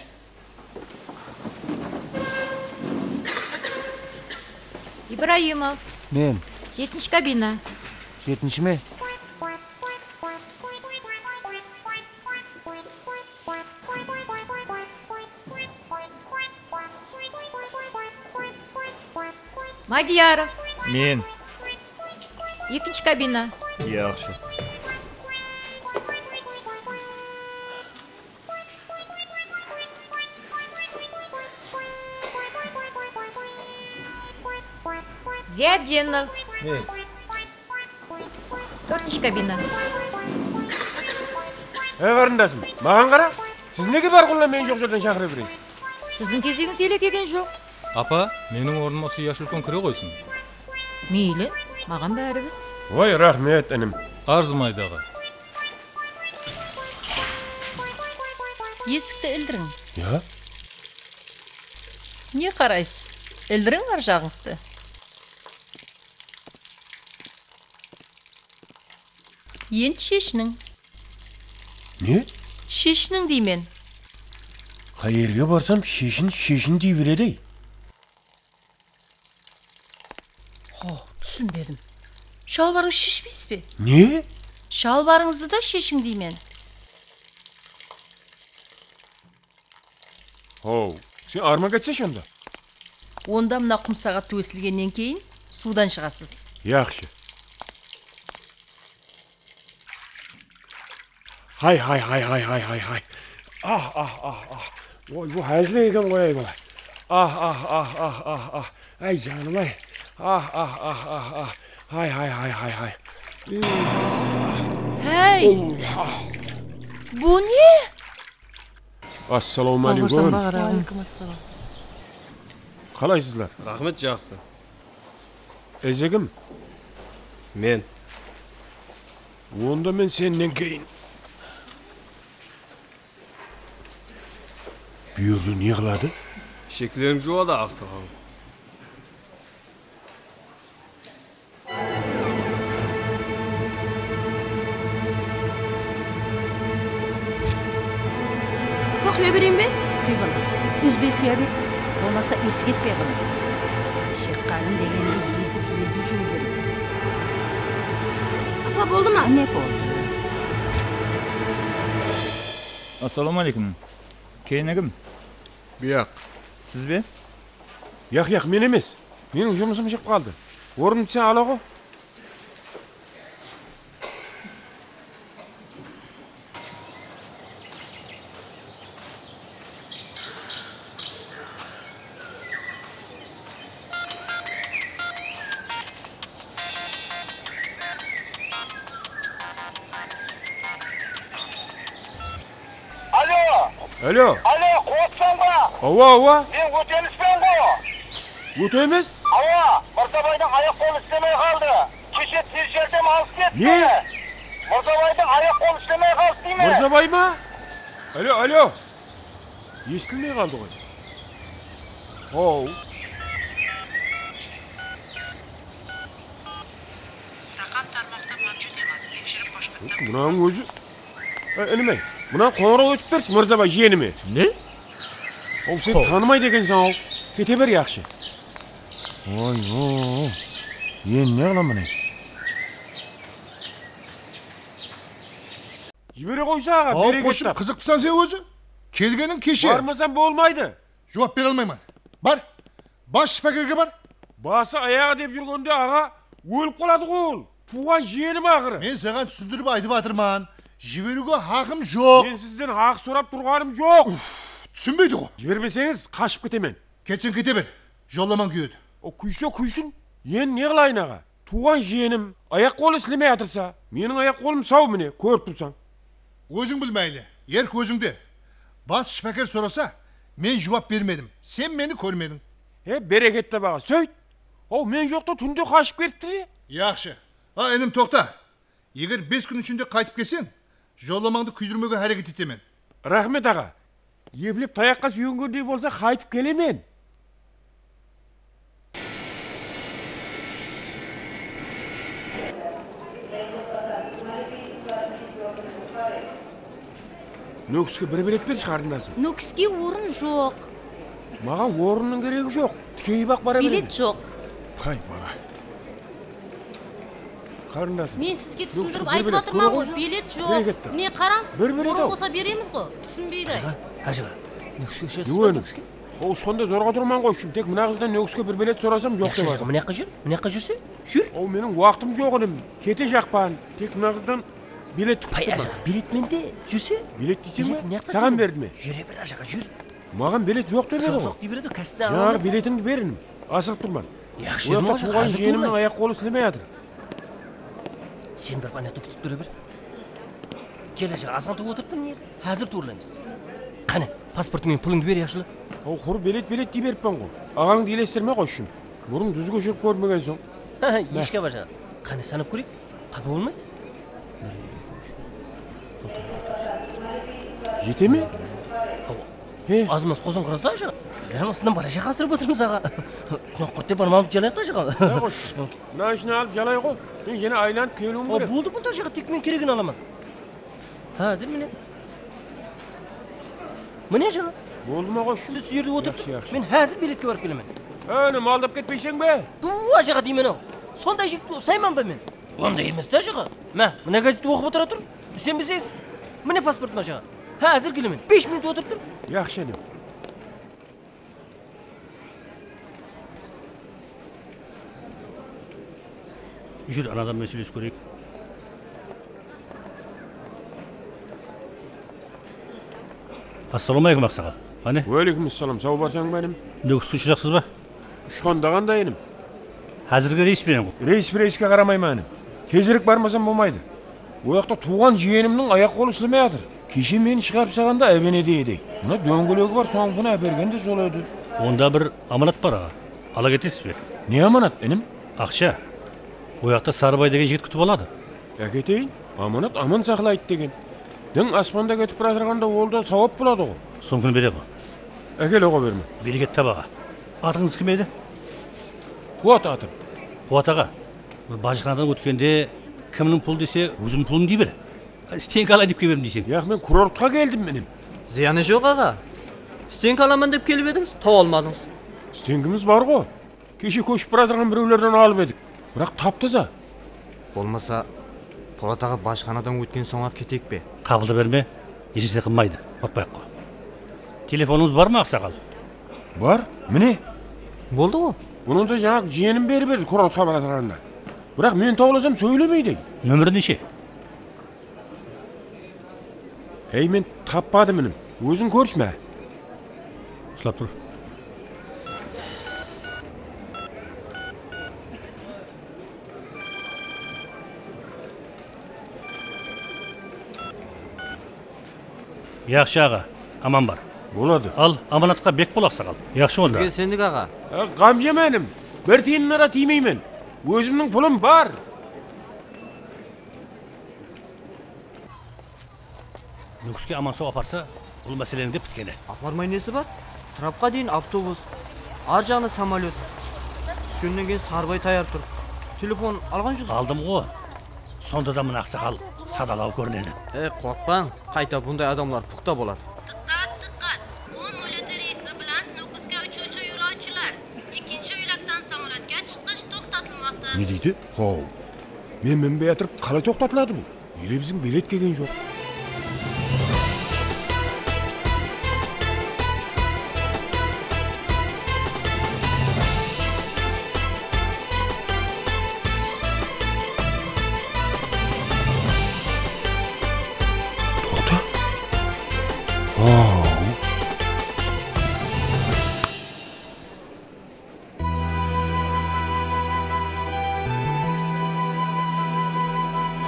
Ibraimov. Men. Jetinshi kabina. Jetinshi me? Madiyarov. Men. Ekinshi kabina. Yaqshı. Ziyadinov. Men. Tórtinshi kabina. Ey, qarındasım, maǵan qara. Siz nege bárqulla meni joq jerden shaqıra beresiz? Siziń kezegińiz ele kelgen joq. Apa, meniń ornıma usı yash úlken kire qoysın. Meyli, maǵan báribir. Oy, raxmet, inim. Arzımaydı, aǵa. Esikti ildiriń. Ya? Ne qaraysız? Ildiriń ar jaǵıńızdı. Endi sheshiniń. Ne? Sheshiniń deymen. Qayerge barsam, sheshin, sheshin dey beredi-ey. Ho, túsinbedim. Shalbarıńızdı sheshpeysiz be? Ne? Shalbarıńızdı da sheshiń deymen. How, sen arma ketseshi onda. Onda mına qumsaǵat tósilgennen keyin suwdan shıǵasız. Yaqshı. Hay, hay, hay. Ah, ah, ah, ah. Oy, bul házil eken ǵoy, ay bala. Ah, ah, ah, ah, ah, ah. Ay, janım-ay. Ah, ah, ah, ah, ah. Hay, hay, hay, hay, hay. Hey! Allah! Bu ne? Assalawma aleykum. Wa aleykum assalam. Qalaysızlar? Raxmet, jaqsı. Ezigim? Men. Onda men sennen keyin. Bu jerde ne qıladı? Sheklerin juwadı, aqsaqal. Apa, quya bereyin be? Quy, balam. Úzbey quya ber. Bolmasa, esik etpey qalır. Ishek-qarın degendi ezip-ezip juwıw kerek. Apa, boldı ma? Áne, boldı. Assalawma aleykum. Kelinigim. Buyaq. Siz be? Yaq, yaq, men emes. Meniń jumısım shıǵıp qaldı. Ornımdı sen al aǵo. Alo! Alo! Alo, quwatsań ba? Awa, awa. Men Ótemispen ǵo. Ótemis? Awa, Mırzabaydıń ayaq-qol islemey qaldı. Keshe tez járdem alıp ketti. Ne? Mırzabaydıń ayaq-qol islemey qaldı deymen. Mırzabay ma? Alo, alo. Esitilmey qaldı ǵoy. How. Raqam tarmaqta mavjud emas, tekshirip boshqatdan. Mınanıń ózi. Ey, inim-ey, mınaǵan qońıraw etip bershi, Mırzabay jiyenime. Ne? Ow, sen tanımaydı ekenseń-aw. Kete ber, yaqshı. Oy, o, endi ne qılaman, ey? Jibere qoysa, aǵa, bereket tap. Aw, qoshım, qızıqpısań sen ózi? Kelgeniń keshe. Barmasam bolmaydı. Juwap bere almayman. Bar. Bas shıpakerge bar. Bası ayaǵı dep júrgende, aǵa, ólip qaladı ǵo ol. Tuwǵan jiyenim aqırı. Men saǵan túsindirip aytıp atırman. Jiberiwge haqım joq. Men sizden haq sorap turǵanım joq. Uf, túsinbeydi ǵo. Jibermeseńiz, qashıp ketemen. Ketseń kete ber. Jollamań kúyedi. O, kúyse kúysin. Endi ne qılayın, aǵa? Tuwǵan jiyenim ayaq-qolı islemey atırsa, meniń ayaq-qolım saw, mine, kórip tursań. Óziń bil, máyli, erk ózińde. Bas shıpaker sorasa, men juwap bermedim, sen meni kórmediń. E, bereket tap, aǵa, sóyt. Ow, men joqta túnde qashıp ketipti de. Yaqshı. A, inim, toqta. Eger bes kún ishinde qaytıp kelseń, jollamańdı kúydirmewge háreket etemen. Raxmet, aǵa. Eplep tayaqqa súyengendey bolsa, qaytıp kelemen. Nókiske bir bilet bershi, qarındasım. Nókiske orın joq. Maǵan orınnıń keregi joq. Tikeyip-aq bara beremiz. Bilet joq. Pay, bala. Qarındasım. Men sizge túsindirip aytıp atırman ǵoy, bilet joq. Mine, qarań, orın bolsa beremiz ǵo, túsinbeydi. Ájigá, ájigá, Nókiske ushırasız ba, Nókiske? O, ushqanda zorǵa turman ǵoy, ushım. Tek mına qızdan Nókiske bir bilet sorasam, joq dep atır. Mına jaqqa júr, mına jaqqa júrse, júr. O, meniń waqtım joq, inim. Kete jaqpan. Tek mına qızdan bilet kútip turman. Pay, ajaǵa, bilet mende, júrse. Bilet deyseń be? Saǵan berdi me? Júre ber, ajaǵa, júr. Maǵan bilet joq dep edi ǵoy. Joq, joq dey beredi, kassada alaman. Biletimdi ber, inim. Asıǵıp turman. Yaqshı dedim, ajaǵa, házir tuwılaman. O jaqta tuwǵan jiyenimniń ayaq-qolu islemey atır. Sen barıp, ana jaqta kútip tura ber. Kel, ajaǵa, azǵantay otırıp tur mına jerde. Házir tuwrılaymız. Qáne, pasportıń menen pılıńdı ber, yaqshı. Aw, qurı bilet, bilet dey berippan ǵoy. Aǵańdı elestirme ǵoy, ushım. Burın dúz kóshirip kórmegen soń. Eshke, ajaǵa. Qáne, sanap kóreyik. Qapa bolmaysız? Bir, eki, úsh, altı, jeti, segiz. Jete me? Awa. He? Az-maz qosın qurasa, ajaǵa. Bizler hám usınnan bala-shaqa asırap otırmız, aǵa. Ústinen qurt dep barmamız jalayıq ta, ajaǵa. Ya, qosh. Mına ishine alıp jalay ǵo. Men jáne aylanıp keliwim kerek. Boldı, boldı, ajaǵa, tek men keregin alaman. Házir mine. Mine, ajaǵa. Boldı ma, qosh? Siz usı jerde otırıp turıń. Yaqshı, yaqshı. Men házir biletke barıp kelemen. Áne, aldap ketpeyseń be? Tuw, ajaǵa deymen-aw. Sonday jigitke usayman ba men? Onday emes ta, ajaǵa. Má, mına gazetti oqıp otıra tur. Isenbeseńiz, mine pasportım, ajaǵa. Házir kelemen. Bes minut otırıp tur. Yaqshı, inim. Júr, anadan men sóylesip kóreyik. Assalawma aleykum, aqsaqal. Qáne? Wa aleykum assalam. Saw barsań ba, inim? Nókiske ushıraqsız ba? Ushqanda qanday, inim? Házirgi reys penen ǵo. Reys-reyske qaramayman, inim. Tezirek barmasam bolmaydı. O jaqta tuwǵan jiyenimniń ayaq-qolu islemey atır. Keshe meni shıǵarıp salǵanda ábenede edi. Mına dóńgelegi bar, sońǵı kúni ápergen de sol edi. Onda bir amanat bar, aǵa. Ala ketesiz be? Ne amanat, inim? Aqsha. O jaqta Sarıbay degen jigit kútip aladı. Áketeyin, amanat aman saqlaydı degen. Diń aspanda ketip baratırǵanda ol da sawap boladı ǵo. Sumkini bere ǵo. Ákele ǵo, berme. Bereket tap, aǵa. Atıńız kim edi? Quwat atım. Quwat aǵa, bir bajıxanadan ótkende kimniń pulı dese, ózimniń pulım dey ber. Stenka alayın dep kelip edim deyseń. Yaq, men kurortqa keldim, inim. Zıyanı joq, aǵa. Stenka alaman dep kelip edińiz, tawa almadıńız. Stenkimiz bar ǵo. Keshe kóship baratırǵan birewlerden alıp edik. Biraq tap-taza. Bolmasa, Polat aǵa bajıxanadan ótken soń-aq keteyik pe? Qabıldı berme, eshese qılmaydı. Uqpayıq ǵo. Telefonıńız bar ma, aqsaqal? Bar, mine. Boldı ǵo. Bunı da jańa jiyenim berip edi, kurortqa baratırǵanda. Biraq men tawlasam sóylemeydi. Nomeri neshe? Hey, men tappadım, inim. Óziń kórshi, má. Uslap tur. Yaqshı, aǵa. Aman bar. Boladı. Al, amanatqa bek bol, aqsaqal. Yaqshı onda. Sizge isendik, aǵa. E, ǵam jeme, inim. Bir tiyinine de tiymeymen. Ózimniń pulım bar. Nókiske aman-saw aparsa, bul máseleniń de pitkeni. Aparmay nesi bar? Trapqa deyin avtobus, ar jaǵına samolyot. Túskennen keyin Sarbay tayar tur. Telefon alǵan joqsız. Aldım ǵo. Sonda da mına aqsaqal sadalaw kórinedi. E, qorqpań, qayta bunday adamlar puqta boladı. Dıqqat, dıqqat! On nol jeti reysi bilan Nókiske uchuvchi yo'lovchilar. Ikkinchi yo'lakdan samolyotga chiqish to'xtatilmoqda. Ne deydi? How. Men minbey atırıp qalay toqtatıladı bul? Ele biziń bilet kelgen joq. Toqta. How.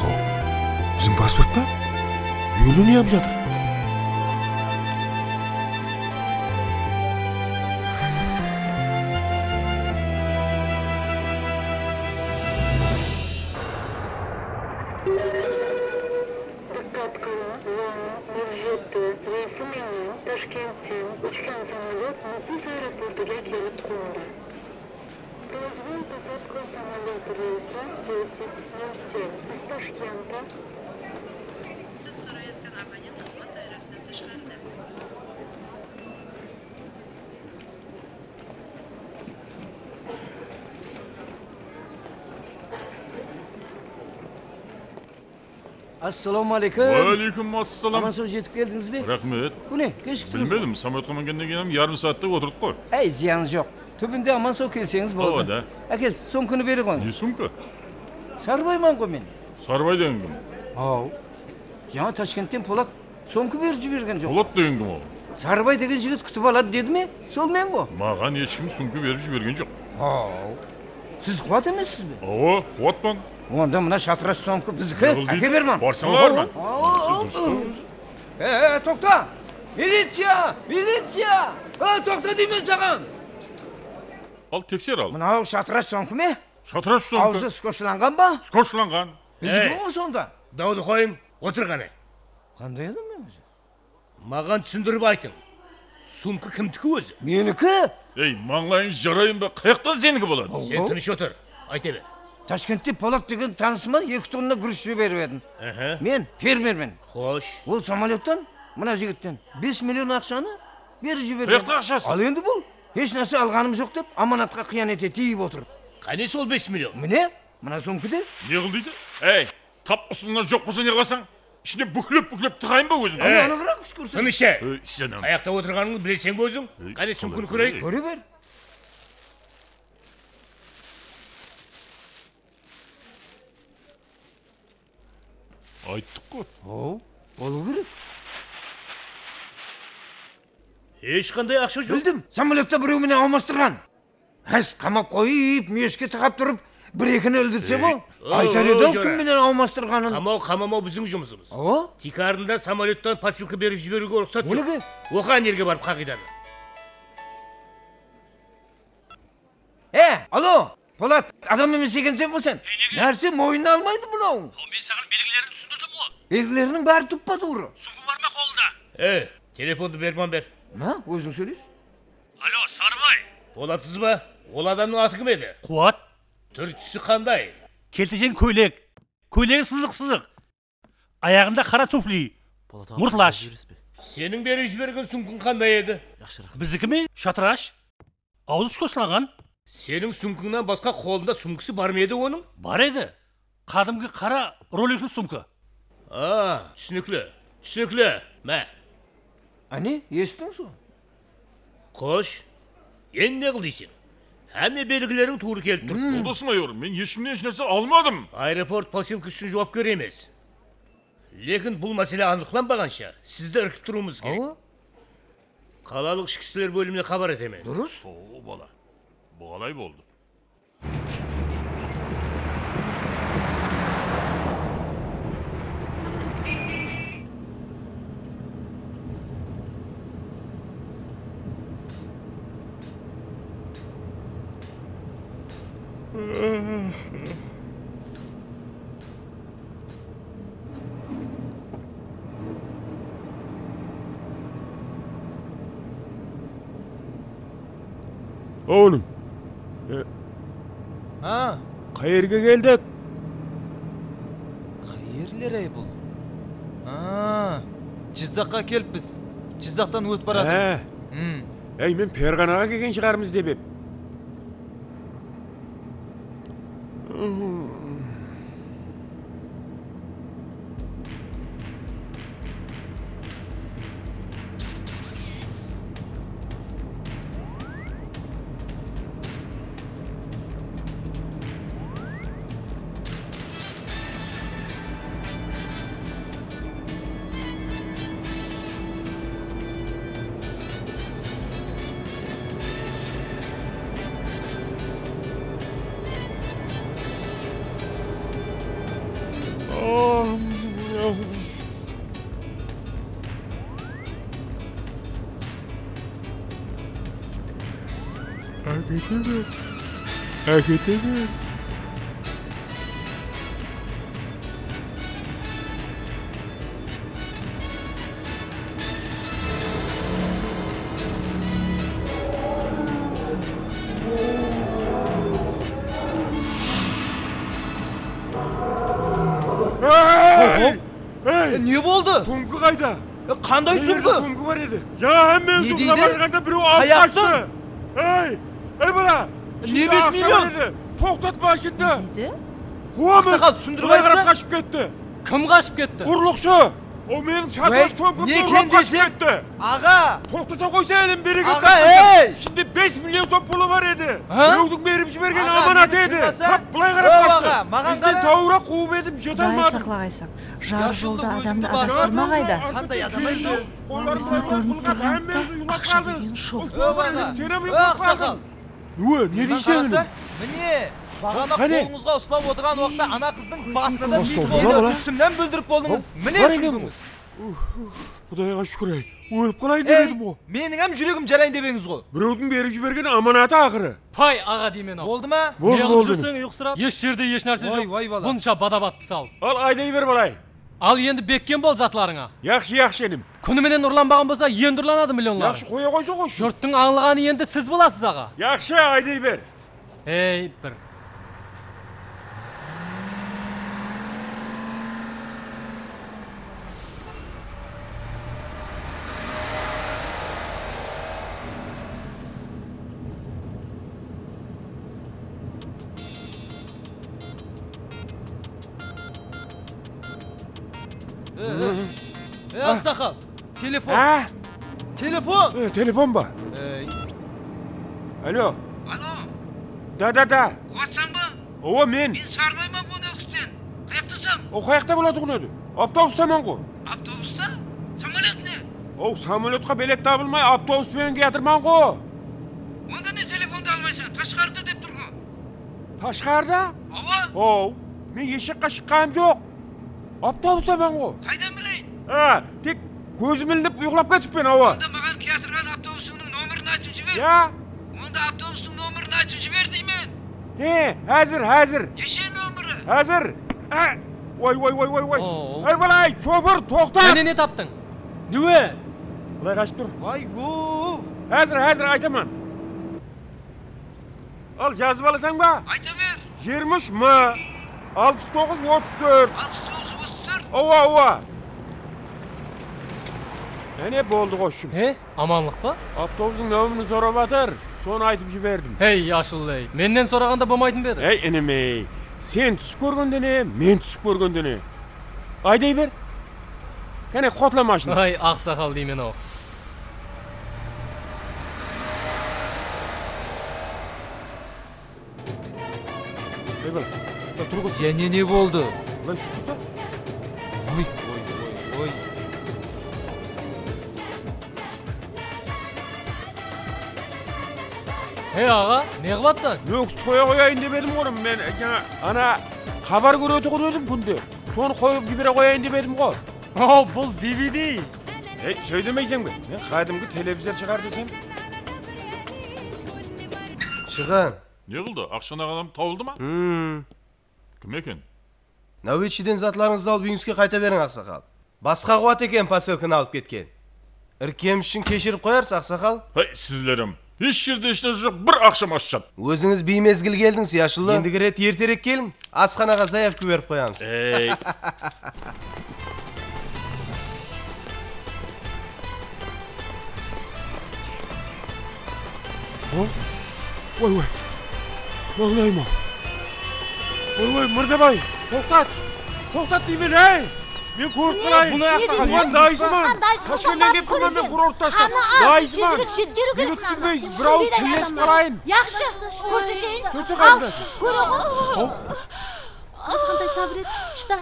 How, biziń pasport pa? Bul jerde ne yapıp jatır? Diqqat qılıń, Line bir jeti reysi menen Tashkentten uchkan samolyot Nukus aeroportiga kelip qońdı. Произвол посадка самолёта рейса десять ноль семь из Ташкента. Siz so'rayotgan abonent xizmat doirasidan tashqarida. Assalawma aleykum. Wa aleykum assalam. Aman-saw jetip keldińiz be? Raxmet. Kúne, keshiktińiz be? Bilmedim, samolyotqa mingennen keyin hám yarım saattay otırdıq ǵoy. Áy, zıyanı joq. Túbinde aman-saw kelseńiz boldı. Awa da. Ákel, sumkanı bere qoyıń. Ne sumka? Sarıbayman ǵoy men. Sarıbay degen kim? Aw. Jańa Tashkentten Polat sumka berip jibergen joq. Polat degen kim ol? Sarıbay degen jigit kútip aladı dedi me? Sol men ǵo. Maǵan hesh kim sumka berip jibergen joq. Aw. Siz Quwat emessiz be? Awa, Quwatpan. Onda mına shatırash sumka bizdiki. Áke berman. Barsań alarman. Aw. E, toqta! Miliciya! Miliciya! E, toqta deymen saǵan! Al, tekser al. Mınaw shatırash sumka me? Shatırash sumka. Awzı skochlanǵan ba? Skochlanǵan. Bizdiki ǵo sonda. Dawdı qoyıń, otır qáne. Qanday adam men ózi? Maǵan túsindirip aytıń. Sumka kimdiki ózi? Meniki. Ey, mańlayıń jarayın ba, qayaqtan seniki boladı? Sen tınısh otır, ayta ber. Tashkentte Polat degen tanısıma eki tonna gúrish jiberip edim. Men fermermen. Xosh. Ol samolyottan, mına jigitten bes million aqshanı berip jibergen. Qayaqta aqshası? Al endi bul. Hesh nárse alǵanım joq dep, amanatqa qıyanet ete, tiyip otır. Qáne sol bes million? Mine, mına sumkada. Ne qıl deydi? Ey, tap usınnan joq bolsa ne qılasań? Ishine búklep-búklep tıǵayın ba óziń? Qáne, anıǵıraq kúsh kórset. Tınısh. Ey, sen. Qayaqta otırǵanıńdı bileseń be óziń? Qáne, sumkanı kóreyik. Kóre ber. Ayttıq ǵo. Aw, bolıw kerek. Hesh qanday aqsha joq. Bildim, samolyotta birew menen almastırǵan. Hás qamap qoyıp, múyeshke taqap turıp, bir-ekini ildirse ǵo. Aytar edi-aw kim menen almastırǵanın. Qamaw, qamamaw biziń jumısımız. Awa. Tiykarında samolyottan posilka berip jiberiwge ruxsat joq. Oniki? Oqıǵan jerge barıp qaqıydadı. E, alo, Polat, adam emes ekenseń ǵo sen. Nárse moynına almaydı mınaw. Aw, men saǵan belgilerin túsindirdim ǵo. Belgileriniń bári tuppa-tuwrı. Sumka bar ma qolında? E, telefondı berman ber. Na, óziń sóyles. Alo, Sarıbay. Polatsız ba? Ol adamnıń atı kim edi? Quwat. Túr-túsi qanday? Keltejeń kóylek. Kóylegi sızıq-sızıq. Ayaǵında qara tufli. Murt lash. Seniń berip jibergen sumkıń qanday edi? Bizdiki me? Shatırash. Awzı shkoshlanǵan. Seniń sumkıńnan basqa qolında sumkası bar ma edi onıń? Bar edi. Qádimgi qara rolikli sumka. A, túsinikli. Túsinikli. Má. Áne, esittiń sol. Xosh. Endi ne qıl deyseń? Hámme belgileriń tuwrı kelip tur. Joldas mayor, men hesh kimnen hesh nárse almadım. Aeroport posilka ushın juwapker emes. Lekin bul másele anıqlanbaǵansha sizdi irkip turıwımız kerek. Awa. Qalalıq ishki isler bólimine xabar etemen. Durıs. Sow bala. Bu qalay boldı? Ownım. E, ha? Qayerge keldik? Qayerler-áy bul? Ha, Jizzaqqa kelippiz. Jizzaqtan ótip baratırmız. Há. Hmm. Ey, men Perǵanaǵa kelgen shıǵarmız dep edim. Ákete ber. Ákete ber. Ey! Ey! E, ne boldı? Sumka qayda? E, qanday sumka? Sumka bar edi. Ya, hámme sumka barǵanda birew alıp qashtı. Ey! Ey, bala! Ne bes million? Toqtat mashindı! Ne deydi? Quwamız! Aqsaqal, túsindirip aytsa. Qashıp ketti. Kim qashıp ketti? Urlıqshı! O meniń shakar shopırımdı urlap qashıp ketti. Aǵa! Toqtata qoysa, elim bereket tapsın. Ishinde bes million sop puli bar edi. Birewdiń berip jibergen amanatı edi. Tap, bılay qarap qashıptı. Bizden tawıraq quwıp edim, jete almadım. Qudayı saqlaǵaysań. Jar jolda adamdı adastırmaǵay da. Qanday adam edi? Qollarım bilan yapılǵan, hámmemiz uylap qaldıq. Aqsha degen shol. Aqsaqal. Óy, ne deyseń? Mine, baǵana qolıńızǵa uslap otırǵan waqıtta ana qızdıń basına da buytip oldı, ústimnen búldirip boldıńız. Mine sizdiń kúnińiz. Qudayǵa shúkir-ay, ólip qalayın dep edim ǵo. Meniń hám júregim jarayın dep edińiz ǵo. Birewdiń berip jibergen amanatı aqırı. Pay, aǵa deymen-aw. Boldı ma? Boldı, boldı. Ne qılıp júrseń uyqısırap? Hesh jerde hesh nárse joq. Oy, vay bala. Bunsha bada-battı sal. Al, ayday ber, balay. Al endi bekkem bol zatlarıńa. Yaqshı, yaqshı, inim. Kúni menen urlanbaǵan bolsa, endi urlanadı millionlarıń. Yaqshı, qoya qoysa qoysın. Jurttıń ańlıǵanı endi siz bolasız, aǵa. Yaqshı, ayday ber. Ey, bir. E, e. E, aqsaqal, telefon. Á? Telefon. E, telefon ba? Ey. Alo. Alo. Da, da, da. Quwatsań ba? Awa, men. Men Sarbayman ǵo, Nókisten. Qayaqtasań? O, qayaqta bolatuǵın edi? Avtobustaman ǵo. Avtobusta? Samolyot ne? Ow, samolyotqa bilet tabılmay, avtobus penen kiyatırman ǵo. Onda ne telefondı almaysań? Tashqarıda dep tur ǵo. Tashqarıda? Awa. Ow, men hesh jaqqa shıqqanım joq. Avtobustaman ǵo. Qaydan bileyin? A, tek kózim ilinip uyıqlap ketippen, awa. Onda maǵan kiyatırǵan avtobusıńnıń nomerin aytıp jiber. Ya? Onda avtobustıń nomerin aytıp jiber deymen. He, házir, házir. Neshe nomeri? Házir. A, oy, oy, oy, oy, oy. Ow. Ey, balay, shopır, toqta! Jáne ne taptıń? Newe? Bılay qashıp tur. Vay, o. Házir, házir aytaman. Al, jazıp alasań ba? Ayta ber. Jigirma úsh M, alpıs toǵız, otız tórt. Alpıs toǵız, otız tórt? Awa, awa. Áne, boldı, qoshshım. He? Amanlıq pa? Avtobustıń nomerin sorap atır, sonı aytıp jiberdim. Hey, ashıllı-ey, mennen soraǵanda bolmaytın ba edi? Ey, inim-ey, sen túsip kórgende ne, men túsip kórgende ne? Ayday ber. Qáne, qotla mashina. Ay, aqsaqal deymen-aw. Ey, bala, bala, tur, tur. Jáne ne boldı? Bılay tursa? Oy, oy, oy, oy. Hey, aǵa, ne qıp atsań? Nókisti qoya qoyayın dep edim ǵo, men jańa ana xabar kóretuǵın edim kúnde. Sonı qoyıp jibere qoyayın dep edim ǵo. O, bul D V D. Ey, sóydemeyseń be? Men qádimgi televizor shıǵar desem. Shıǵan. Ne qıldı? Aqshanı alǵan adam tabıldı ma? Hmm. Kim eken? Náwbetshiden zatlarıńızdı alıp, úyińizge qayta beriń, aqsaqal. Basqa quwat eken posilkanı alıp ketken. Irkkem ushın keshirip qoyarsız, aqsaqal. Hey, sizler hám. Hesh jerde hesh nárse joq, bir aqsham ashshat. Ózińiz biymezgil keldińiz, yashullı. Endigi ret erterek keliń, asxanaǵa zayavka berip qoyamız. Ey. Oy, oy. Mańlayım-aw. Oy, oy, Mırzabay, toqtat! Toqtat deymen, ey! Men kórip qalayın. Bunı aqsaqal esitpedi. Dayısıman. Tashkentten kelip turman men, kurort tastan. Dayısıman. Nege túsinbeysiz? Bir awız tillesip qalayın. Yaqshı, kórseteyin. Al, kóre ǵo. Azǵantay sabır et, shıda.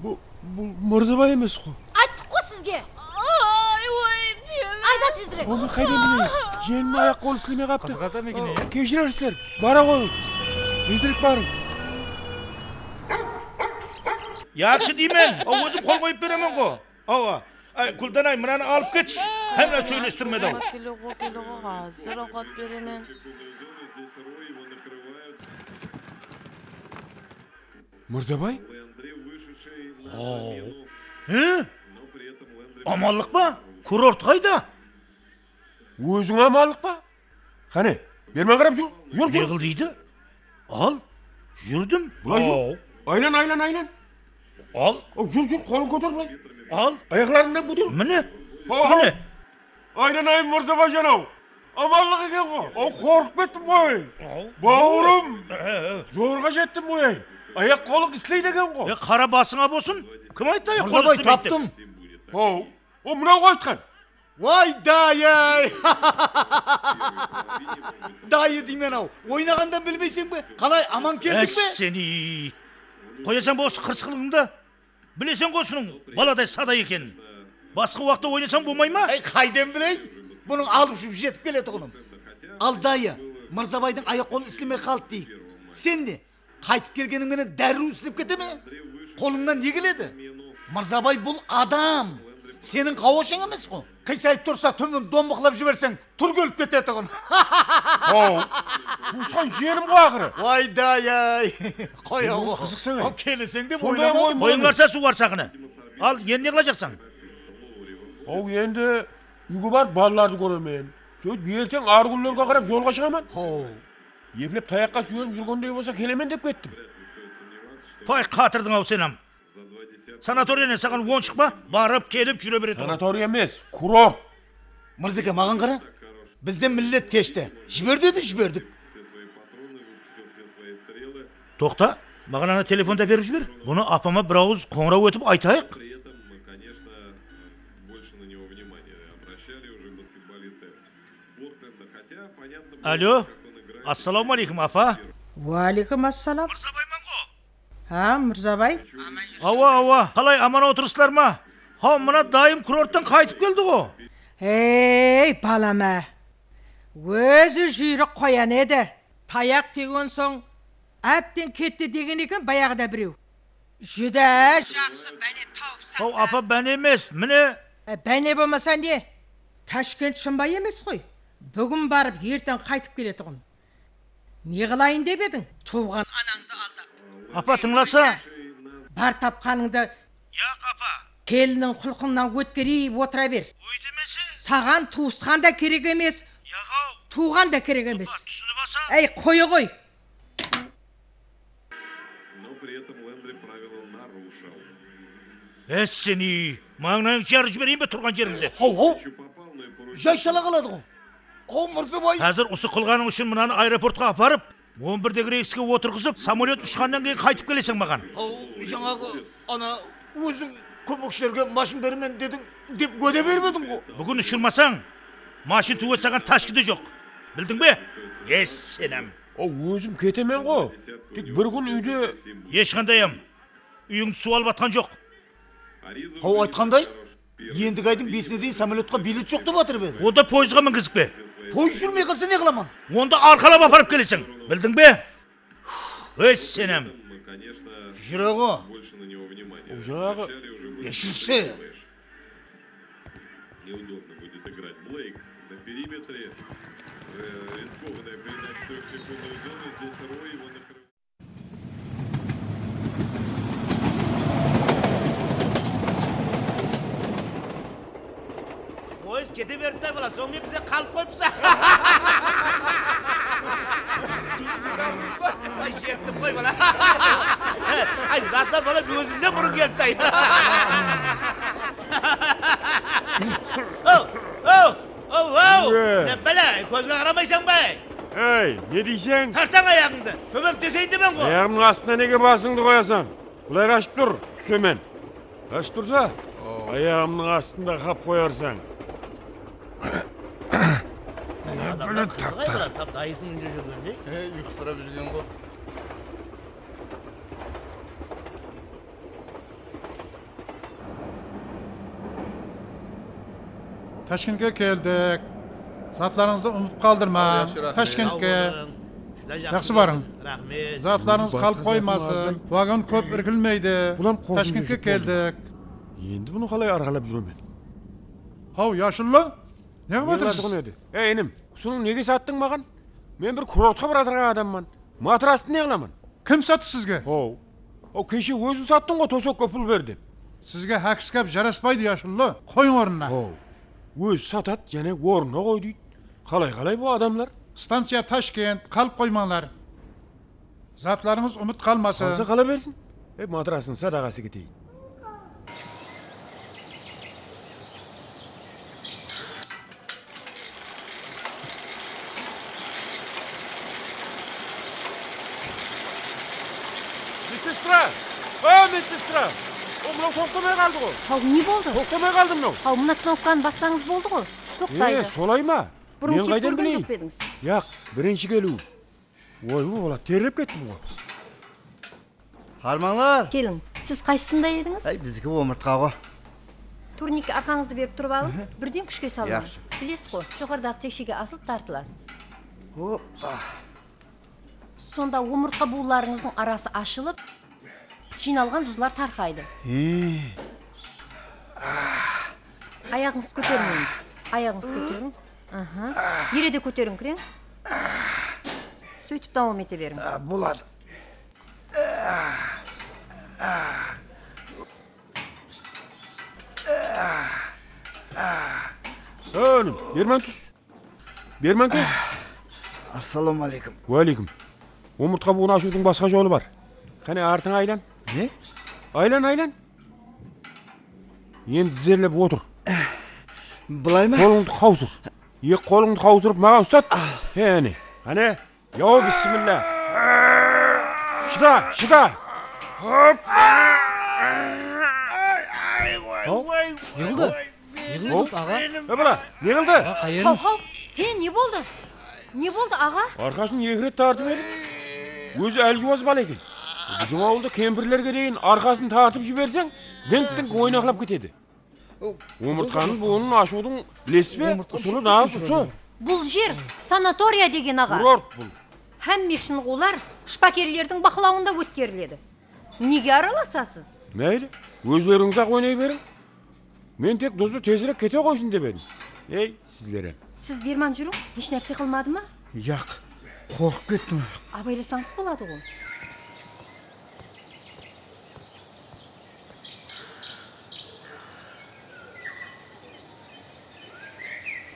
Bul, bul Mırzabay emes ǵo. Ayttıq ǵo sizge. Ay, oy, meni. Ayda tezirek. Onı qaydan bileyin? Jelinniń ayaq-qolın islemey qalıptı. Qızıq adam eken, ya. Keshirersiz, bara qoyıń. Tezirek barıń. Yaqshı deymen. Aw, ózim qol qoyıp beremen ǵo. Awa. Ay, Gúldanay, mınanı alıp ketshi. Hámme sóylestirmedi-aw. Kele ǵo, kele ǵo, házir awqat beremen. Mırzabay? Haw. He? Amanlıq pa? Kurort qayda? Óziń amanlıq pa? Qáne, berman qarap júr, júr, júr. Ne qıl deydi? Al, júrdim. Bılay júr. Aylan, aylan, aylan. Al. Aw, júr, júr, qolıń kóter bılay. Al. Ayaqlarıńnan kóter. Mine. Mine. Aylanayın, Mırzabajan-aw. Amanlıq eken ǵo. Aw, qorqıp kettim ǵoy. Bawırım. Zorǵa jettim ǵoy. Ayaq qolıń isleydi eken ǵo. E, qara basıńa bolsın. Kim ayttı ayaq qolı islemeydi dep? Mırzabay, taptım. Ho, o mınaw aytqan. Way, dayı! Dayı deymen-aw, oynaǵandan bilmeyseń be? Qalay, aman keldiń be? Ásseni! Qoyasań ba usı qırsıqlıǵıńdı? Bileseń ǵo usınıń baladay sada ekenin. Basqa waqıtta oynasań bolmay ma? Áy, qaydan bileyin? Bunıń alıp-ushıp jetip keletuǵının. Al, dayı, Mırzabaydıń ayaq-qolın islemey qaldı deyik. Sen ne? Qaytıp kelgeniń menen dárriw islep kete me? Qolıńnan ne keledi? Mırzabay, bul adam. Seniń hawashań emes ǵo. Qıysayıp tursa, túbin dombıqlap jiberseń, túrgelip ketetuǵın. Ho, tuwısqan jiyenim ǵo aqırı. Way, dayı-ay. Qoy, awa. Qızıqsań-ay. Aw, keleseń dep oynamadım. Qoyıńlarsa suw barsaqını. Al, endi ne qılajaqsań? Aw, endi úyge barıp balalardı kóremen. Sóytip erteń arı kúnlerge qarap jolǵa shıǵaman. Ho. Eplep tayaqqa súyelip júrgendey bolsa kelemen dep kettim. Pay, qatırdıń-aw sen hám. Sanatoriyanen saǵan ońshıq pa? Barıp, kelip júre beretuǵın. Sanatoriya emes, kurort. Mırzeke, maǵan qara. Bizde millet keshti. Jiber dedi, jiberdik. Toqta, maǵan ana telefonda berip jiber. Bunı apama bir awız qońıraw etip aytayıq. Alo, assalawma aleykum, apa. Wa aleykum assalam. Mırzabayman ǵo. Ha, Mırzabay? Awa, awa. Qalay, aman otırıpsızlar ma? Haw, mına dayım kurorttan qaytıp keldi ǵo. Ey, balam-á. Ózi júyrik qoyan edi. Tayaq tegen soń, ábden ketti degen eken bayaǵıda birew. Júdá jaqsı báne tawıpsań da. Haw, apa, báne emes, mine. E, báne bolmasa ne? Tashkent Shımbay emes ǵoy. Búgin barıp, erteń qaytıp keletuǵın. Ne qılayın dep ediń, tuwǵan anańdı aldap? Apa, tıńlasa. Bar tapqanıńdı. Yaq, apa. Kelinniń qulqınan ótkerip otıra ber. Óy demese. Saǵan tuwısqan da kerek emes. Yaq-aw. Tuwǵan da kerek emes. Apa, túsinip alsań. Áy, qoya ǵoy. Но при этом Лэндри правила нарушил. Ásseni, mańlayıńdı jarıp jibereyin be turǵan jerińde? Haw, haw. Jay shala qaladı ǵo. Haw, Mırzabay. Házir usı qılǵanıń ushın mınanı aeroportqa aparıp, on birdegi reyske otırǵızıp, samolyot ushqannan keyin qaytıp keleseń maǵan. Haw, jańaǵı, ana, óziń kómekshilerge mashın beremen dediń dep wáde bermediń ǵo. Búgin ushırmasań, mashın túwe saǵan tashki de joq. Bildiń be? Ásseni. Aw, ózim ketemen ǵo. Tek bir kún úyde. Hesh qanday hám. Úyińdi suw alıp atqan joq. Haw, aytqanday, endigi aydıń besine deyin samolyotqa bilet joq dep atırıp edi. Onda poezdǵa mingizip ke. Poezd júrmey qalsa ne qılaman? Onda arqalap aparıp keleseń. Bildiń be? Óy, sen hám. Júre ǵo. Jańaǵı. Ya, júrse. Неудобно будет играть. Блейк на периметре. Э, рискованная передача в трёхсекундную зону. Здесь второй, его накрывает. Poezd kete beripti, bala, soń ne bize qalıp qoyıpsız. Ay, jettim ǵoy, bala. Ay, zatlar, bala, ózimnen burın kelipti, ay. Ow, ow, ow, ow. Ne? Ne, bala, kózge qaramaysań ba? Ey, ne deyseń? Tartsań ayaǵıńdı. Tóbem teseyin demen ǵo. Ayaǵımnıń astına nege basıńdı qoyasań? Bılay qashıp tur, túsemen. Qashıp tursa, ayaǵımnıń astında qap qoyarsań. Adamlar qızıq ay, bala, tap dayısınıń úyinde júrgendey. Ey, uyqısırap júrgen ǵo. Tashkentke keldik. Zatlarıńızdı umıtıp qaldırmań. Tashkentke. Jaqsı barıń. Zatlarıńız qalıp qoymasın. Vagon kóp irkilmeydi. Tashkentke keldik. Endi bunı qalay arqalap júremen? Haw, yashullı, ne qılıp atırsız? Ey, inim, usınıń nege sattıń maǵan? Men bir kurortqa baratırǵan adamman. Matrastı ne qılaman? Kim sattı sizge? Ho. O, keshe óziń sattıń ǵo, tosokke pul ber dep. Sizge hákiskáp jaraspaydı, yashullı. Qoyıń ornına. Ho. Ózi satadı, jáne ornına qoy deydi. Qalay-qalay bu adamlar? Stanciya Tashkent, qalıp qoymańlar. Zatlarıńız umıt qalmasın. Qalsa qala bersin. E, matrastın sadaǵası keteyin. Bitti Medsinstra! Á, medsestra! O, mınaw toqtamay qaldı ǵo. Haw, ne boldı? Toqtamay qaldı mınaw. Haw, mına knopkanı bassańız boldı ǵo. Toqtaydı. E, solay ma? Burın kep kórgen joq pedińiz? Yaq, birinshi keliw. Oy, ola, terlep kettim ǵo. Harmańlar! Keliń, siz qaysısında edińiz? Ay, bizdiki omırtqa ǵo. Turnikke arqańızdı berip turıp alıń, birden kúshke salıń. Yaqshı. Bilesiz ǵo, joqarıdaǵı tekshege asılıp tartılasız. Hoppa. Sonda omırtqa buwılarıńızdıń arası ashılıp, jıynalǵan duzlar tarqaydı. He. Ayaǵıńızdı kóteriń endi. Ayaǵıńızdı kóteriń. Aha. Ele de kóteriń, kireń. Sóytip dawam ete beriń. A, boladı. Ólim, berman tús. Berman kel. Assalawma aleykum. Wa aleykum. Omırtqa buwın ashıwdıń basqa jolı bar. Qáne, artıńa aylan. Ne? Aylan, aylan. Endi dizerlep otır. Bılay ma? Qolıńdı qawsır. Eki qolıńdı qawsırıp maǵan ustat. Qáne. Qáne. Yaw, bismilla. Shıda, shıda. Hop. Haw, ne qıldı? Ne qıldınız, aǵa? E, bala, ne qıldı? Aǵa, qayeriniz? Haw, haw. He, ne boldı? Ne boldı, aǵa? Arqasın eki ret tartıp edik. Ózi áljuwaz bala eken. Biziń awılda kempirlerge deyin arqasın tartıp jiberseń, dińk-dińk oynaqlap ketedi. Omırtqanıń buwının ashıwdıń, bilesiz be, usılı naǵız usı. Bul jer sanatoriya degen, aǵa. Kurort bul. Hámme shınıǵıwlar shıpakerlerdiń baqlawında ótkeriledi. Nege aralasasız? Máyli, ózlerińiz-aq oynay beriń. Men tek duzı tezirek kete qoysın dep edim. Ey, sizler-ám. Siz berman júriń, hesh nárse qılmadı ma? Yaq, qorqıp kettim. Abaylasańız boladı ǵo.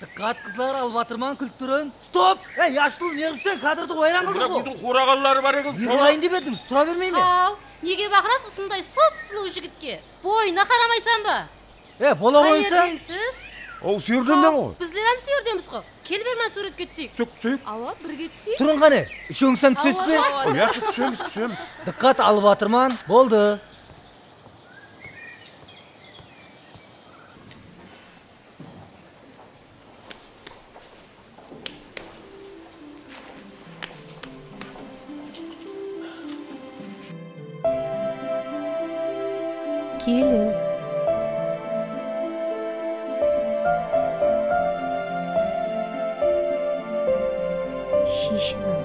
Dıqqat, qızlar, alıp atırman kúltúrin. Stop! Ey, yashlı, ne qılıpsań? Kadrdı wayran qıldıq ǵo. Gúldiń quraǵanları bar eken. Ne qılayın dep edińiz? Tura bermey me? Haw, nege baqırasız usınday sop-sulıw jigitke? Boyına qaramaysań ba? E, bola qoysa? Qayerdensiz? Aw, usı jerden ǵo. Bizler hám usı jerdemiz ǵo. Kel, berman, súwretke túseyik. Túsek, túseyik. Awa, birge túseyik. Turıń qáne, úshewińiz hám túsesiz be? Awa, awa. Yaqshı, túsemiz, túsemiz. Dıqqat, alıp atırman. Boldı. Keliń. Sheshiniń.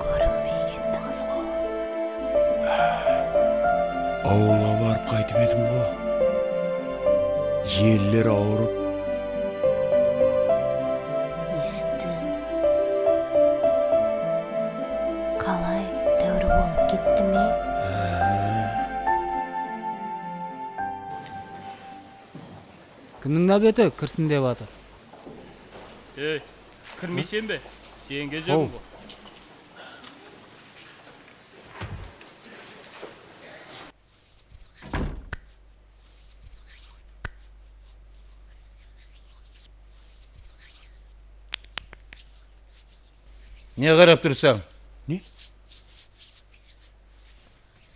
Kórinbey kettińiz ǵo. Awılǵa barıp qaytıp edim ǵo. Elleri awırıp. Esittim. Qalay, dáwir bolıp ketti me? Kimniń náwbeti kirsin dep atır? Ey, kirmeyseń be? Sen gezerdiń ǵo. Ne qarap tursań? Ne?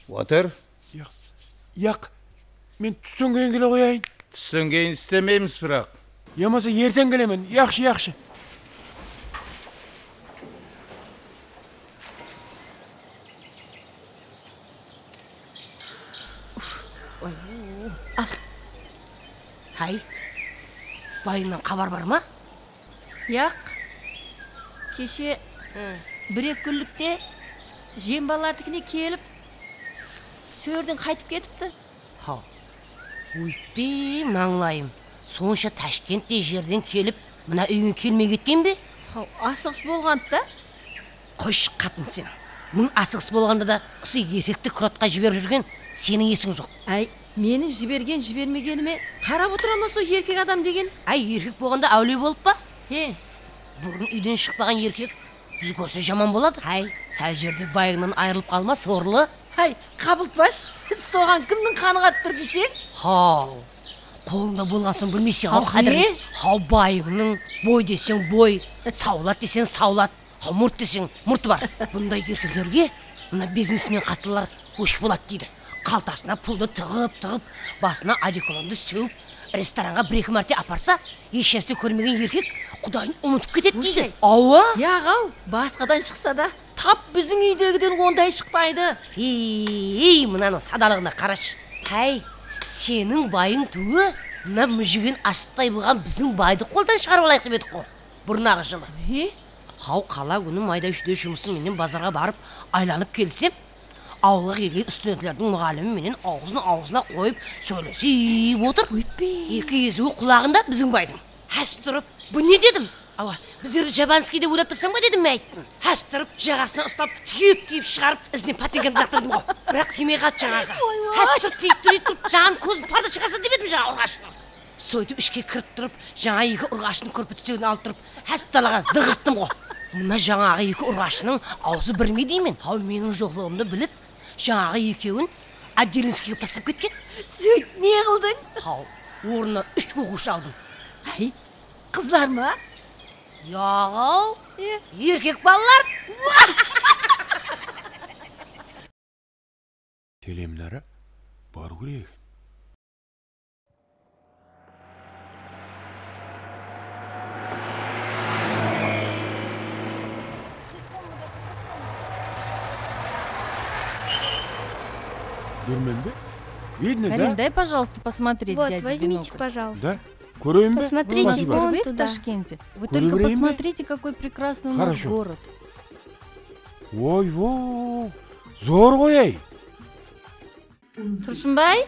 Otır. Yaq, yaq. Men tústen keyin kele qoyayın. Tústen keyin istemeymiz, biraq. Yamasa erteń kelemen. Yaqshı, yaqshı. Uf, oy, al. Háy, bayıńnan xabar bar ma? Yaq. Keshe bir-eki kúnlikte Jem balalardıkine kelip, sol jerden qaytıp ketipti. Haw, óytpe, mańlayım. Sonsha Tashkenttey jerden kelip, mına úyińe kelmey ketken be? Haw, asıǵıs bolǵandı da. Qoyshı, qatın sen. Mıń asıǵıs bolǵanda da usı erkekti kuratqa jiberip júrgen seniń esiń joq. Áy, meniń jibergen-jibermegenime qarap otıra ma sol erkek adam degen? Áy, erkek bolǵanda áwliye bolıp pa? He. Burın úyden shıqpaǵan erkek biz kórse jaman boladı. Háy, sál jerde bayıńnan ayırılıp qalma, sorlı. Háy, qabıltpash, soǵan kimniń qanı qatıp tur deyseń? Haw, qolıńda bolǵan soń bilmeyseń-aw qádirin. Haw, bayıńnıń, boy deseń boy, sawlat deseń sawlat, haw, murt deseń murtı bar. Bunday erkeklerge mına biznesmen qatınlar ósh boladı deydi. Qaltasına puldı tıǵıp-tıǵıp, basına odekolondı sewip, restoranǵa bir-eki márte aparsa, hesh nárse kórmegen erkek qudayın umıtıp ketedi deydi. Awa. Yaǵ-aw, basqadan shıqsa da, tap biziń úydegiden onday shıqpaydı. Ey, ey, mınanıń sadalıǵına qarashı. Háy, seniń bayıń túwe, mına mújigin asıqtay bolǵan biziń baydı qoldan shıǵarıp alayıq dep edik ǵo, burnaǵı jılı. Haw, qala kúni mayda-shúyde jumısım menen bazarǵa barıp, aylanıp kelsem, awılǵa kelgen studentlerdiń muǵallimi menen awzın awzına qoyıp sóylesip otır. Eki eziwi qulaǵında biziń baydıń. Hás turıp, bu ne dedim? Awa, bizlerdi Jabanskiyde oylap tursań ba dedim, men ayttım. Hás turıp, jaǵasınan uslap, tiyip-tiyip shıǵarıp, izinen potinkemdi laqtırdım ǵo. Biraq tiymey qaldı jańaǵı. Hás turıp, tiyip tur, tiyip turıp, janın kózin parda shıǵarsa dep edim jańa urǵashınıń. Sóytip ishke kirip turıp, jańa eki urǵashınıń kúrpe túsegin alıp turıp, hás dalaǵa zıńǵırttım ǵo. Mına jańaǵı eki urǵashınıń awzı birmey deymen. Haw, meniń joqlıǵımdı bilip, jańaǵı ekewin отделенский qılıp taslap ketken. Sóytip ne qıldıń? Haw, ornına úsh oqıwshı aldım. Áy, qızlar ma? Yaǵ-aw, erkek balalar. Telemlari barıw kerek eken. Dórmen be? Видно, да? Карин, дай, пожалуйста, посмотреть дяде бинокль. Вот, возьмите, пожалуйста. Да? Kóreyin be? Посмотрите вон туда. Вы впервые в Ташкенте? Вы только посмотрите, какой прекрасный у нас город. Oy-wow, zor ǵoy-áy. Tursınbay?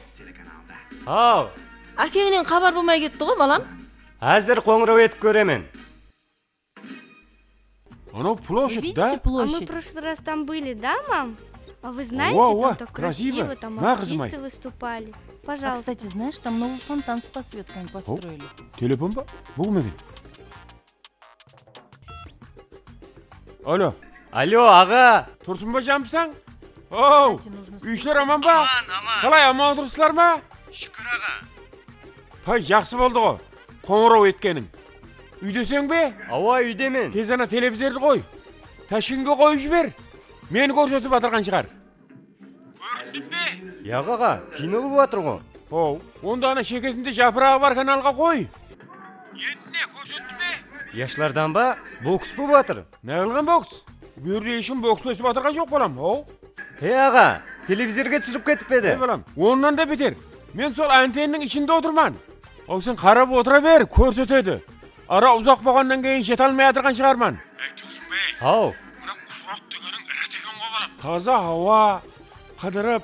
Haw. Ákeńnen xabar bolmay ketti ǵo, balam. Házir qońıraw etip kóremen. Anaw ploshad da. Видите площадь? А мы в прошлый раз там были, да, мам? А вы знаете, там так красиво, там артисты выступали. Пожалуйста. А, кстати, знаешь, там новый фонтан с подсветками построили. Telefon ba? Bu kim eken? Alo. Alo, aǵa. Tursınbay janımsań? Ow, úyishiler aman ba? Aman, aman. Qalay, aman otırsızlar ma? Shúkir, aǵa. Pay, jaqsı boldı ǵo, qońıraw etkeniń. Úydeseń be? Awa, úydemen. Tez ǵana televizordı qoy. Tashkentke qoyıp jiber. Meni kórsetip atırǵan shıǵar. Kórindim be? Yaǵ, aǵa, kino bolıp atır ǵo. Haw, onda ana shekesinde japıraǵı bar kanalǵa qoy. Endi ne, kórsetti me? Yashlardan ba, boks bolıp atır. Ne qılǵan boks? Berde hesh kim bokslesip atırǵan joq, balam, haw. He, aǵa, televizorge túsirip ketip edi. He, balam, onnan da beter. Men sol antenniń ishinde otırman. Haw, sen qarap otıra ber, kórsetedi. Ara uzaq bolǵannan keyin jete almay atırǵan shıǵarman. Ey, Tursınbay. Haw. Mına kurort degeniń irit eken ǵo, balam. Taza hawa, qıdırıp,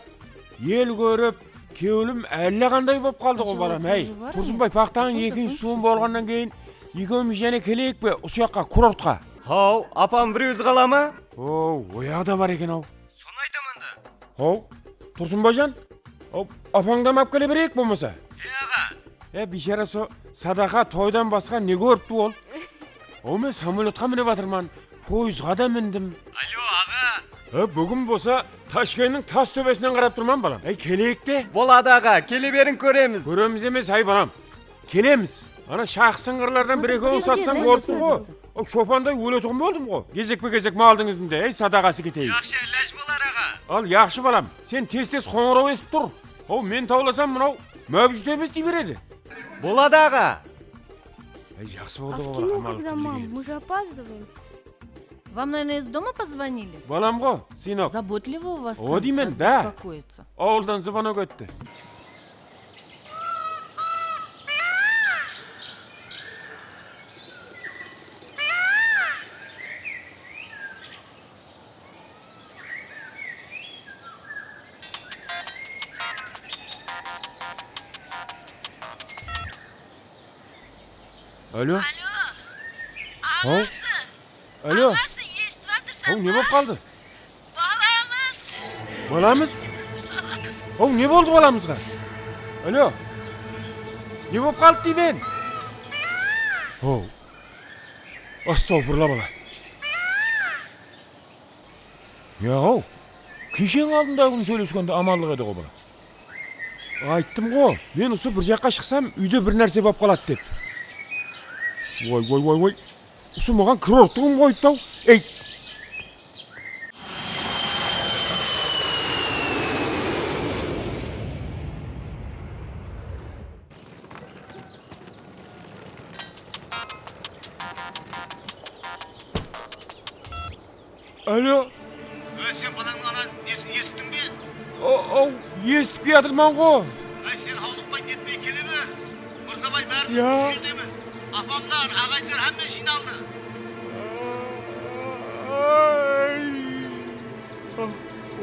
el kórip, kewlim álle qanday bolıp qaldı ǵo, balam, hey. Tursınbay, paxtanıń ekinshi suwın bolǵannan keyin ekewimiz jáne keleyik pe usı jaqqa, kurortqa? Haw, apam bir ózi qala ma? Ow, oyaǵı da bar eken-aw. Sonı aytaman da. Haw, Tursınbayjan, aw, apańdı alıp kele bereyik bolmasa? E, aǵa. E, biyshara, so Sadaqa toydan basqa ne kóripti ol? Aw, men samolyotqa minip atırman, poezdǵa da mindim. Alo, aǵa. E, búgin bolsa Tashkentniń tas tóbesinen qarap turman, balam. Ey, keleyik te. Boladı, aǵa, kele beriń, kóremiz. Kóremiz emes, ay, balam. Kelemiz. Ana, shaxsıńǵırlardan bir-ekewin satsań bolıptı ǵo. Aw, shopanday óletuǵın boldım ǵo. Gezekpe-gezek maldıń izinde, ey, sadaǵası keteyik. Yaqshı, ilaj bolar, aǵa. Al, yaqshı, balam. Sen tez-tez qońıraw etip tur. Aw, men tawlasam, mınaw máwjit emes dey beredi. Boladı, aǵa. Ey, jaqsı boldı ǵo, balam, amal qılıp júrgenimiz. А в кино когда, мам? Мы же опаздываем. Вам, наверное, из дома позвонили? Balam ǵo, sınıp. Заботливо у вас сын, раз беспокоится. Awa deymen, da. Awıldan zvanok etti. Alo. Alo. Aǵası. Alo. Aǵası, esitip atırsań ba? Haw, ne bolıp qaldı? Balam Balamız? Haw, ne boldı balamızǵa? Alo. Ne bolıp qaldı deymen? Haw. Astawfurılla, bala. Ya-aw, kesheń aldındaǵı kún sóyleskende amanlıq edi ǵo, bala. Ayttım ǵo, men usı bir jaqqa shıqsam, úyde bir nárse bolıp qaladı dep. Oy, oy, oy, oy. Usı maǵan kurorttıǵım qoyıptı-aw. Ey! Alo. Áy, sen balańnıń ana nesin esittiń be? O, o, esitip kiyatırman ǵo. Áy, sen hawlıqpay, netpey kele ber. Mırzabay, bárimiz usı jerdemiz. Apamlar, aǵayinler hámme jıynaldı. Ay.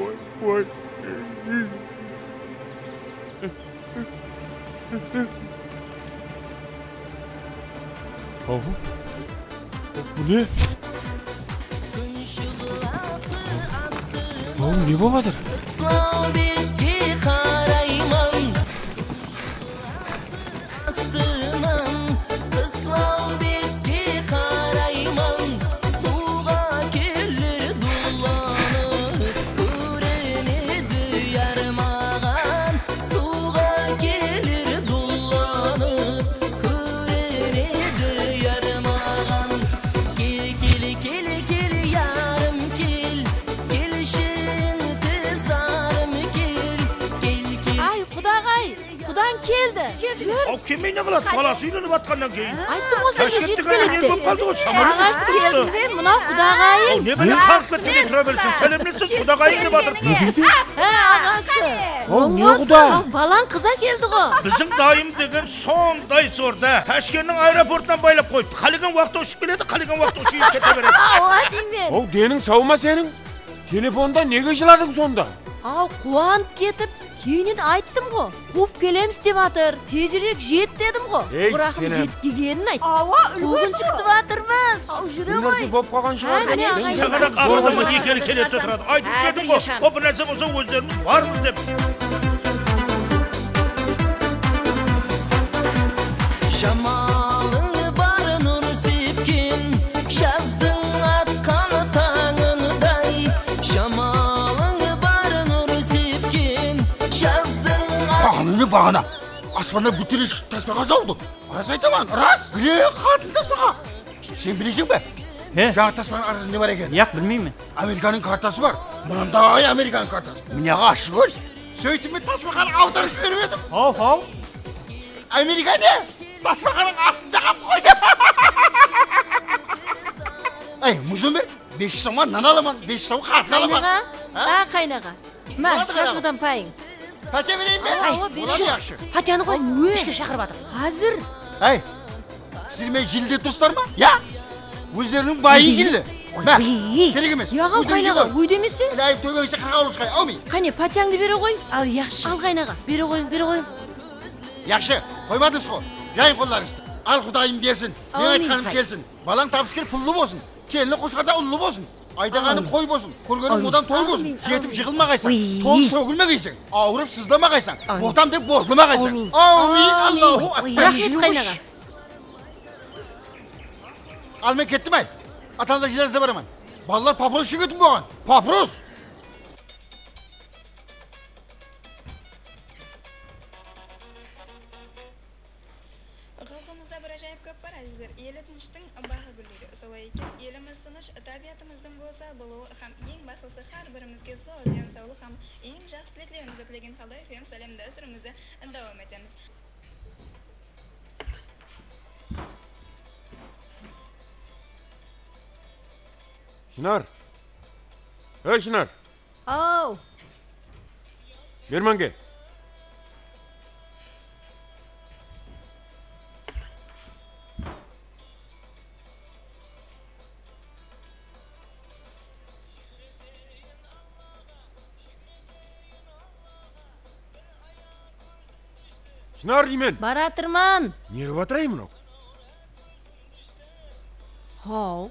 Oy, oy. Haw. Bu ne? Haw, ne bolıp atır? Qızlaw betke qarayman. Astınan qızlaw betke qarayman, suwǵa kelir dullanıp, kórinedi yar maǵan. Suwǵa kelir dullanıp, kórinedi yar maǵan. Kel, kel, kel, kel, yarım kel, kelshi intizarım, kel, kel, kel. Ay, qudaǵay! Qudań keldi. Júr. Aw, kelmey ne qıladı? Balası úylenip atqannan keyin. Ayttım ǵo, sende jetip keledi dep. Aǵası keldi de, mınaw qudaǵayıń. Aw, ne bále qarıp ketpegen tura bersin. Sálemlessin, qudaǵayıń dep atırıptı. Há, aǵası. Aw, ne quda? Aw, balań qızı keldi ǵo. Biziń dayım degen sonday zor da. Tashkentniń aeroportınan baylap qoyıptı. Qálegen waqıtta ushıp keledi, qálegen waqıtta ushıp kete beredi. Awa deymen. Aw, deniń saw ma seniń? Telefonda nege jıladıń sonda? Aw, quwanıp ketip, keyninen ayttım ǵo. Quwıp kelemiz dep atır. Tezirek jet dedim ǵo. Ey, biraq jetip kelgenin ayt. Awa, úlgerdi. Quwǵınsha kútip atırmız. Aw, júre ǵoy. Bir nárse bolıp qalǵan shıǵar dep. Saǵanaq aǵırǵa eki ele kele turıp turadı. Aytıp berdim ǵo. O bir nárse bolsa ózlerimiz barmız dep. Jamalıń bar nur sepken jazdıń atqan tańınday. Jamalıń bar nur sepken jazdıń at- Baǵana ne baǵana? Aspanda bútireshik tasbaǵa jawdı. Ras aytaman, ras. Gre qatın tasbaǵa. Sen bileseń be? He? Jańa tasbaǵanıń arasında ne bar ekenin? Yaq, bilmeymen. Amerikanıń kartası bar. Mınanday Amerikanıń kartası. Mınaǵa ashıp kór. Sóytip men tasbaǵanı awdarıp jiberip edim. Haw, haw. Amerika ne? Tasbaǵanıń astında qalıp qoydı. Ey, muzın ber. Bes júz sawma nan alaman, bes júz sawma qatın alaman. Qaynaǵa? Há? Há, qaynaǵa. Má, shashıwdan payıń. Pátiya bereyin be? Awa, awa, ber. Boladı, jaqsı. Pátiyanı qoy, ishke shaqırıp atır. Házir. Áy, sizler menen jilli doslar ma? Ya? Ózleriniń bayı jilli. Má, kerek emes. Yaǵaw, qaynaǵa, óyde emese? Ilayım, tóbeńizde qırǵa ulıshqay, awmey. Qáne, pátiyańdı bere ǵoy. Al, yaqshı. Al, qaynaǵa. Bere ǵoyıń, bere ǵoyıń. Yaqshı, qoymadıńız ǵo. Jayıń qollarıńızdı. Al, Qudayım bersin. Men aytqanım kelsin. Balań tabıskere pullı bolsın. Kelini qoshqardan ullı bolsın. Aydaǵanıń qoy bolsın, kórgeniń odam toy bolsın. Jetip jıǵılmaǵaysań, tol tógilmegeyseń, awırıp sızlamaǵaysań, botam dep bozlamaǵaysań. Áwmiyin. Allahu akbar. Raxmet, qaynaǵa. Al, men kettim, ay. Ata-analar jıynaǵına baraman. Balalar papros shegetin bolǵan. Papros! Xalqımızda bir ájayıp gáp bar, ázizler. Eli tınıshtıń baǵı gúlleydi. Solay eken, elimiz tınısh, tábiyatımızdıń bolsa bulıwı hám eń baslısı hár birimizge zor densawlıq hám eń jaqsı tileklerimizdi tilegen halda F M Sálem dástúrimizdi dawam etemiz. Shınar! Ey, Shınar! Aw! Bermenge! Shınar deymen! Baratırman! Ne qıp atır, ey, mınaw? Haw,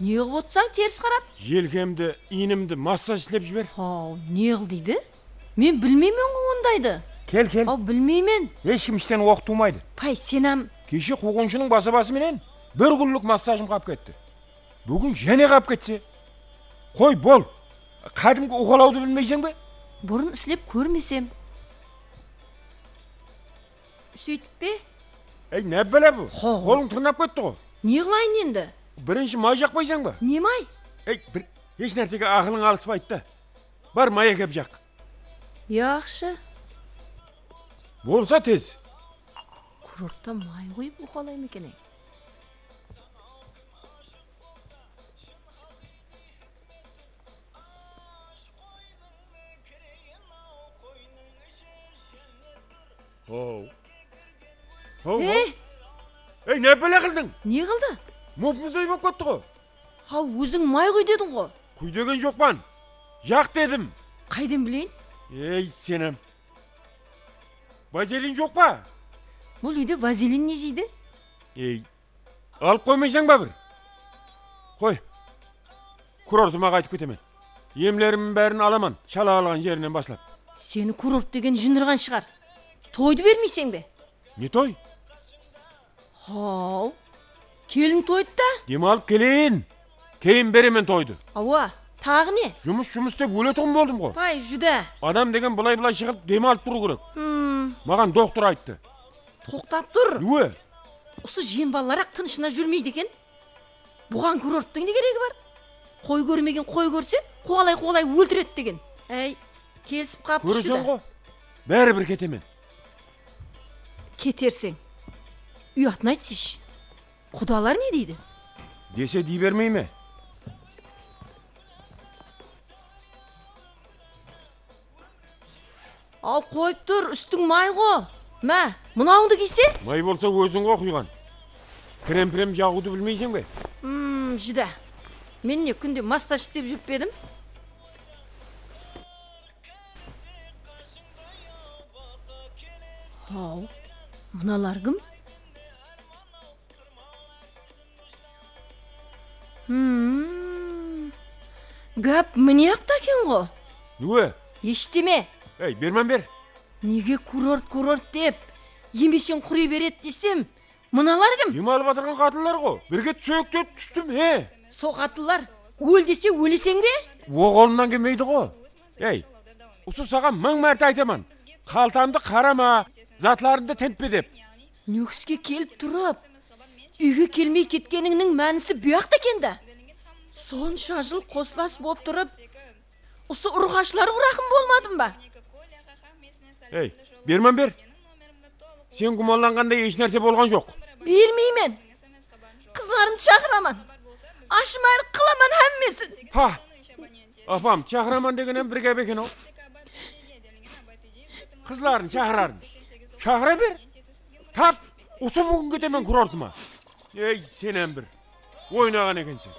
Ne qılıp otsań teris qarap? Jelkemdi, iynimdi massaj islep jiber. Haw, ne qıl deydi? Men bilmeymen ǵo ondaydı. Kel, kel. Haw, bilmeymen. Hesh kim ishten oqıp tuwmaydı. Pay, sen hám. Keshe quwǵınshınıń basa-bası menen bir kúnlik massajım qap ketti. Búgin jáne qap ketse. Qoy, bol. Qádimgi uqalawdı bilmeyseń be? Burın islep kórmesem. Sóytip pe? Ey, ne bále bu? Ho. Qolıń tırnap ketti ǵo. Ne qılayın endi? Birinshi may jaqpaysań ba? Ne may? Ey, bir, hesh nársege aqılıń alıspa ayt ta. Bar, may ákep jaq. Yaqshı. Bolsa tez. Kurortta may qoyıp uqalay ma eken, ey? How. How, how. Ey! Ey, ne bále qıldıń? Ne qıldı? Mop-muzday bolıp ketti ǵo. Haw, óziń may quy dediń ǵo. Quy degen joqpan. Jaq dedim. Qaydan bileyin? Ey, senem. Vazelin joq pa? Bul úyde vazelin ne jeydi? Ey, alıp qoymaysań ba bir? Qoy. Kurortıma qaytıp ketemen. Emlerimniń bárin alaman, shala alǵan jerinen baslap. Seni kurort degen jındırǵan shıǵar. Toydı bermeyseń be? Ne toy? Haw, kelin toydı da. Dem alıp keleyin. Keyin beremen toydı. Awa, taǵı ne? Jumıs, jumıs dep óletuǵın boldım ǵo. Pay, júdá. Adam degen bılay-bılay shıǵıp dem alıp turıw kerek. Hmm. Maǵan doktor ayttı. Toqtap tur. Newe? Usı jem balalar-aq tınıshına júrmeydi eken. Buǵan kurorttıń ne keregi bar? Qoy kórmegen qoy kórse, quwalay-quwalay óltiredi degen. Áy, kelisip qaptı. Kóreseń ǵo, báribir ketemen. Keterseń. Uyatın aytsayshı. Qudalar ne deydi? Dese dey bermey me? Al, qoyıp tur, ústiń may ǵo. Má, mınawıńdı kiyse? May bolsa óziń ǵo quyǵan. Krem-prem jaǵıwdı bilmeyseń be? Hmm, júdá. Men ne, kúnde massaj islep júrip pe edim? Haw, mınalar kim? Hmm. Gáp mine-aq ta eken ǵo. Newe? Eshteme. Ey, berman ber. Nege kurort, kurort dep, emeshen quriy beredi desem, mınalar kim? Dem alıp atırǵan qatınlar ǵo. Birge túseyik dep tústim, he. Sol qatınlar ól dese óleseń be? O qolımnan kelmeydi ǵo. Ey, usı saǵan mıń márte aytaman. Qaltamdı qarama, zatlarımdı tintpe dep. Nókiske kelip turıp, úyge kelmey ketkenińniń mánisi buyaqta eken da. Sonsha jıl qoslas bolıp turıp, usı urǵashlarıń raqım bolmadım ba? Ey, berman ber. Sen gúmanlanǵanday hesh nárse bolǵan joq. Bermeymen. Qızlarımdı shaqıraman. Ashımayırıq qılaman hámmesin. Pa! Apam, shaqıraman degen hám bir gáp eken-aw. Qızların shaqırarmısh. Shaqıra ber. Tap, usı búgin ketemen kurortıma. Ey, sen hám bir oynaǵan ekenseń.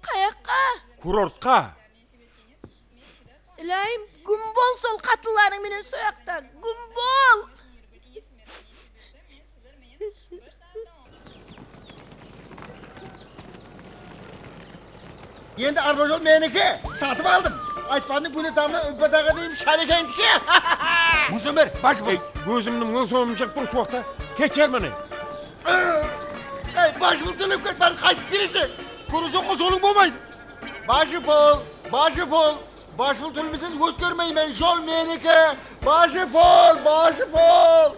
Qayaqqa? Kurortqa. Ilayım, gúm bol sol qatınlarıń menen soyaqta, gúm bol! Endi arba jol meniki, satıp aldım. Aytpanıń góne tamınan úlpataǵa deyin shárek eniki. Mıń som ber, bajı bol. Ey, kózimniń mıń somın jep tur usı waqıtta. Ket, jarman, ey. Ey, bajı bol, tólep ket, báribir qaytıp keleseń. Kóreseń ǵo, jolıń bolmaydı. Bajı bol, bajı bol. Bajı bol tóleseń, ótkermeymen, jol meniki. Bajı bol, bajı bol.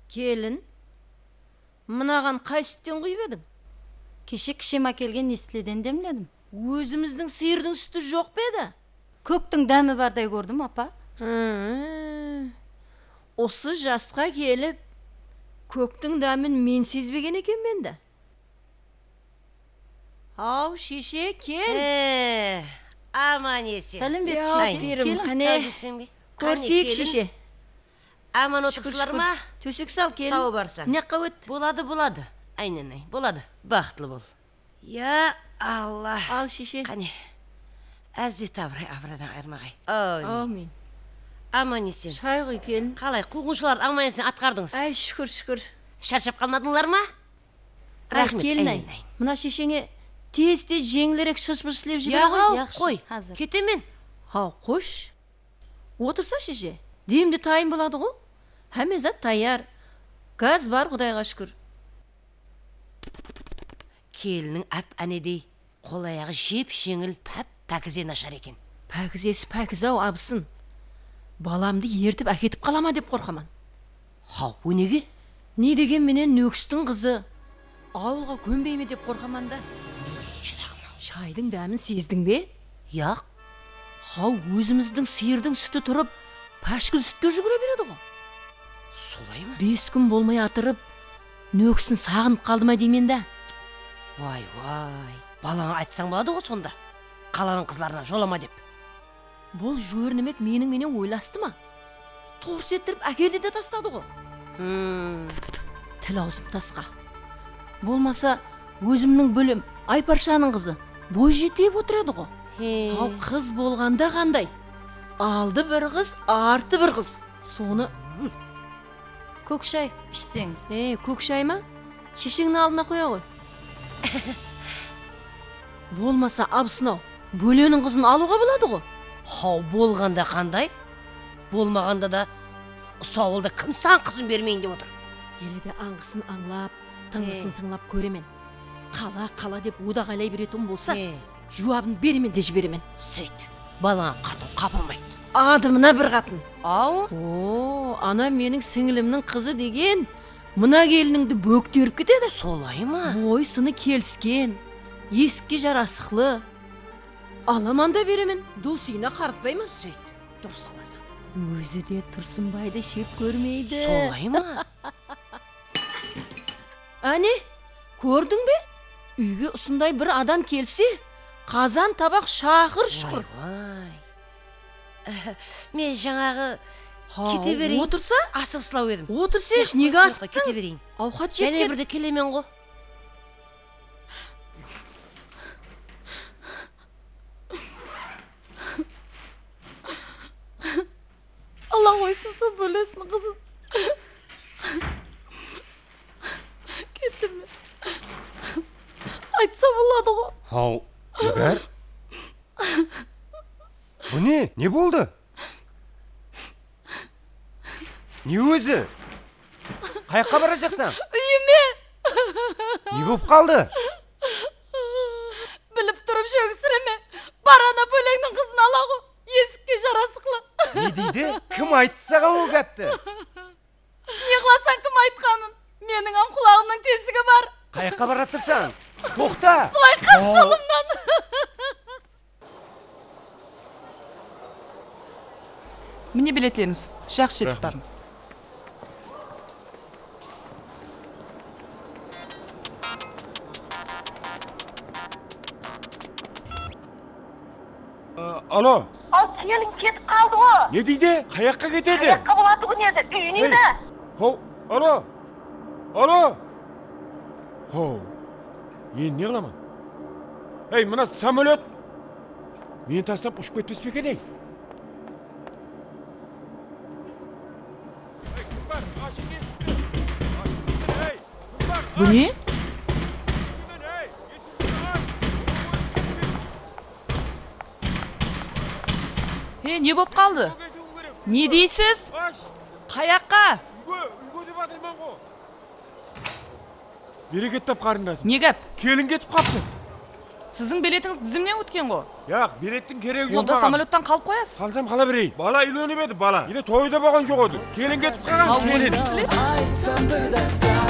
Kelin, mınaǵan qay sútten quyıp ediń? Keshe kishem ákelgen nesleden demledim. Ózimizdiń sıyırdıń súti joq pa edi? Kóktiń dámi barday kórdim, apa. Hı. Usı jasqa kelip, kóktiń dámin men sezbegen ekenmen da. Haw, sheshe, kel. He, aman-esen. Sálem berdik, sheshe. Keliń, qáne. Sawlıseń be? Kórseyik, sheshe. Aman otırıpsızlar ma? Tósek sal, kelin. Saw barsań. Mına jaqqa ót. Boladı, boladı. Aynanay, boladı. Baxıtlı bol. Ya Alla. Al, sheshe. Qáne. Ázzet abıray, abıraydan ayırmaǵay. Ámin. Ámin. Aman-esen. Shay qoy, kelin. Qalay, quwǵınshılardı aman-esen atqardıńız? Áy, shúkir, shúkir. Sharshap qalmadıńlar ma? Áy, kelin-ay. Aynan. Mına shesheńe tez-tez jeńilirek shısh-pısh islep jibere ǵoy. Yaq, qoy. Házir. Ketemen. Haw, qoysh. Otırsa, sheshe. Demde tayın boladı ǵo. Hámme zat tayar. Gaz bar, Qudayǵa shúkir. Kelinniń áp-ánedey, qol-ayaǵı jep-jeńil, páp-pákize nashar eken. Pákizesi pákiz-aw, abısın. Balamdı ertip áketip qala ma dep qorqaman. Haw, o nege? Ne degen menen Nókistiń qızı awılǵa kónbey me dep qorqaman da. Ne deydi, shıraǵım-aw? Shaydıń dámin sezdiń be? Yaq. Haw, ózimizdiń sıyırdıń súti turıp, páshkil sútke júgire beredi ǵo. Solay ma? Bes kún bolmay atırıp, Nókisin saǵınıp qaldı ma deymen da. Way, way. Balańa aytsań boladı ǵo sonda. Qalanıń qızlarına jolama dep. Bul júwernimek meniń menen oylastı ma? Tors ettirip ákeldi de tastadı ǵo. Hmm. Til awzım tasqa. Bolmasa, ózimniń bilim, Ayparshanıń qızı boy jetip otıradı ǵo. He. Al qız bolǵanda qanday? Aldı bir qız, artı bir qız. Sonı Kók shay ishseńiz. E, kók shay ma? Shesheńniń aldına qoya ǵoy. Bolmasa, abısın-aw, bóleniń qızın alıwǵa boladı ǵo. Haw, bolǵanda qanday? Bolmaǵanda da usı awılda kim saǵan qızın bermeyin dep otır? Ele de ańǵısın ańlap, tıńlısın tıńlap kóremen. Qala, qala dep odaǵaylay beretuǵın bolsa, juwabın beremen de jiberemen. Seyt, balańa qatın qabılmaydı. Adımına bir qatın. Aw? O, ana meniń sińlimniń qızı degen mına kelinnińdi bókterip ketedi. Solay ma? Boy-sını kelisken, esikke jarasıqlı. Alaman da beremen, dusıyına qarıtpayman. Seyt, durıs qılasań. Ózi de Tursınbaydı shep kórmeydi. Solay ma? Áne, kórdiń be? Úyge usınday bir adam kelse, qazan-tabaq shaqır-shuqır. Way, way. Men jańaǵı kete bereyim. Otırsa? Asıǵıslaw edim. Otırsa, nege asıqtıń? Kete bereyim. Awqat jep ket. Jáne birde kelemen ǵo. Alla qoysın, sol bólesiniń qızın. Kettim men. Aytsa boladı ǵo. Haw, Nigar? Bu ne? Ne boldı? Ne ózi? Qayaqqa barajaqsań? Úyime. Ne bolıp qaldı? Bilip turıp shógisireme. Bar, ana bóleńniń qızın ala ǵo. Esikke jarasıqlı. Ne deydi? Kim ayttı saǵan ol gápti? Ne qılasań, kim aytqanın? Meniń-ám qulaǵımnıń tesigi bar. Qayaqqa baratırsań? Toqta! Bılay qas jolımnan. Mine biletlerińiz. Jaqsı jetip barıń. Alo. Al, kelin ketip qaldı ǵo. Ne deydi? Qayaqqa ketedi? Qayaqqa bolatuǵın edi? Úyine. Haw, alo. Alo. Haw. Endi ne qılaman? Ey, mına samolyot meni taslap ushıp ketpes pe eken, ey? Bu ne? He, ne bolıp qaldı? Ne deysiz? Qayaqqa? Úyge, úyge dep atırman ǵo. Beri ket tap, qarındasım. Ne gáp? Kelin ketip qaptı. Siziń biletińiz dizimnen ótken ǵo. Yaq, bilettiń keregi joq maǵan. Onda samolyottan qalıp qoyasız. Qalsam qala bereyin. Bala úylenip edi, bala. Ele toyı da bolǵan joq edi. Kelin ketip qalǵan, kelin. Aytsam bir dástan,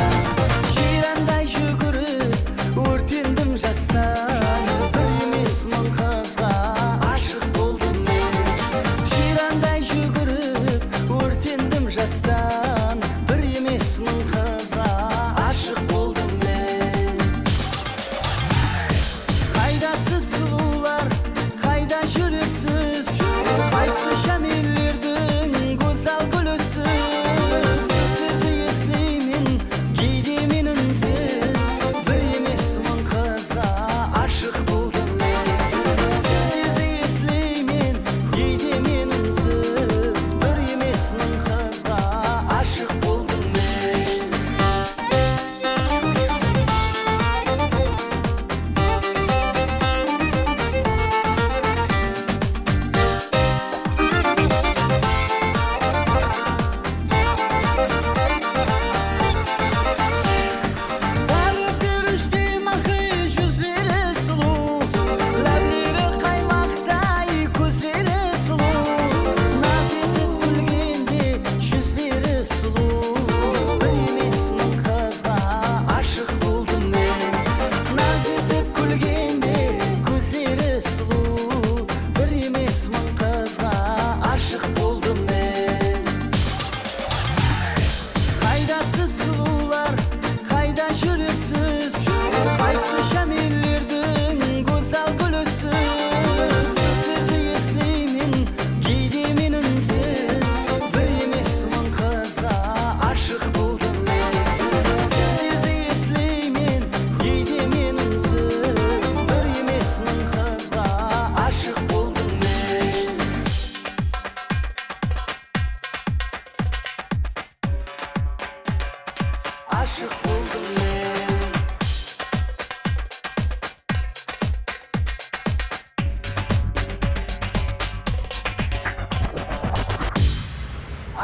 jıyranday júgirip, órtendim jastan. Bir emes, mıń qızǵa ashıq boldım men.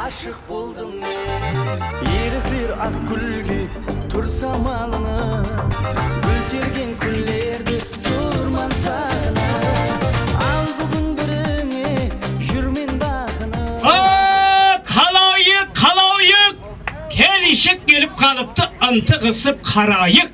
Ashıq boldım men. Erikler aq gúlge tursa malınıp, gúltergen kúnlerdi turman saǵınıp. Al búgin birińe júrmen baqınıp. Aa, qalayıq, qalayıq! Kelishek kelip qalıptı, ıntığısıp qarayıq.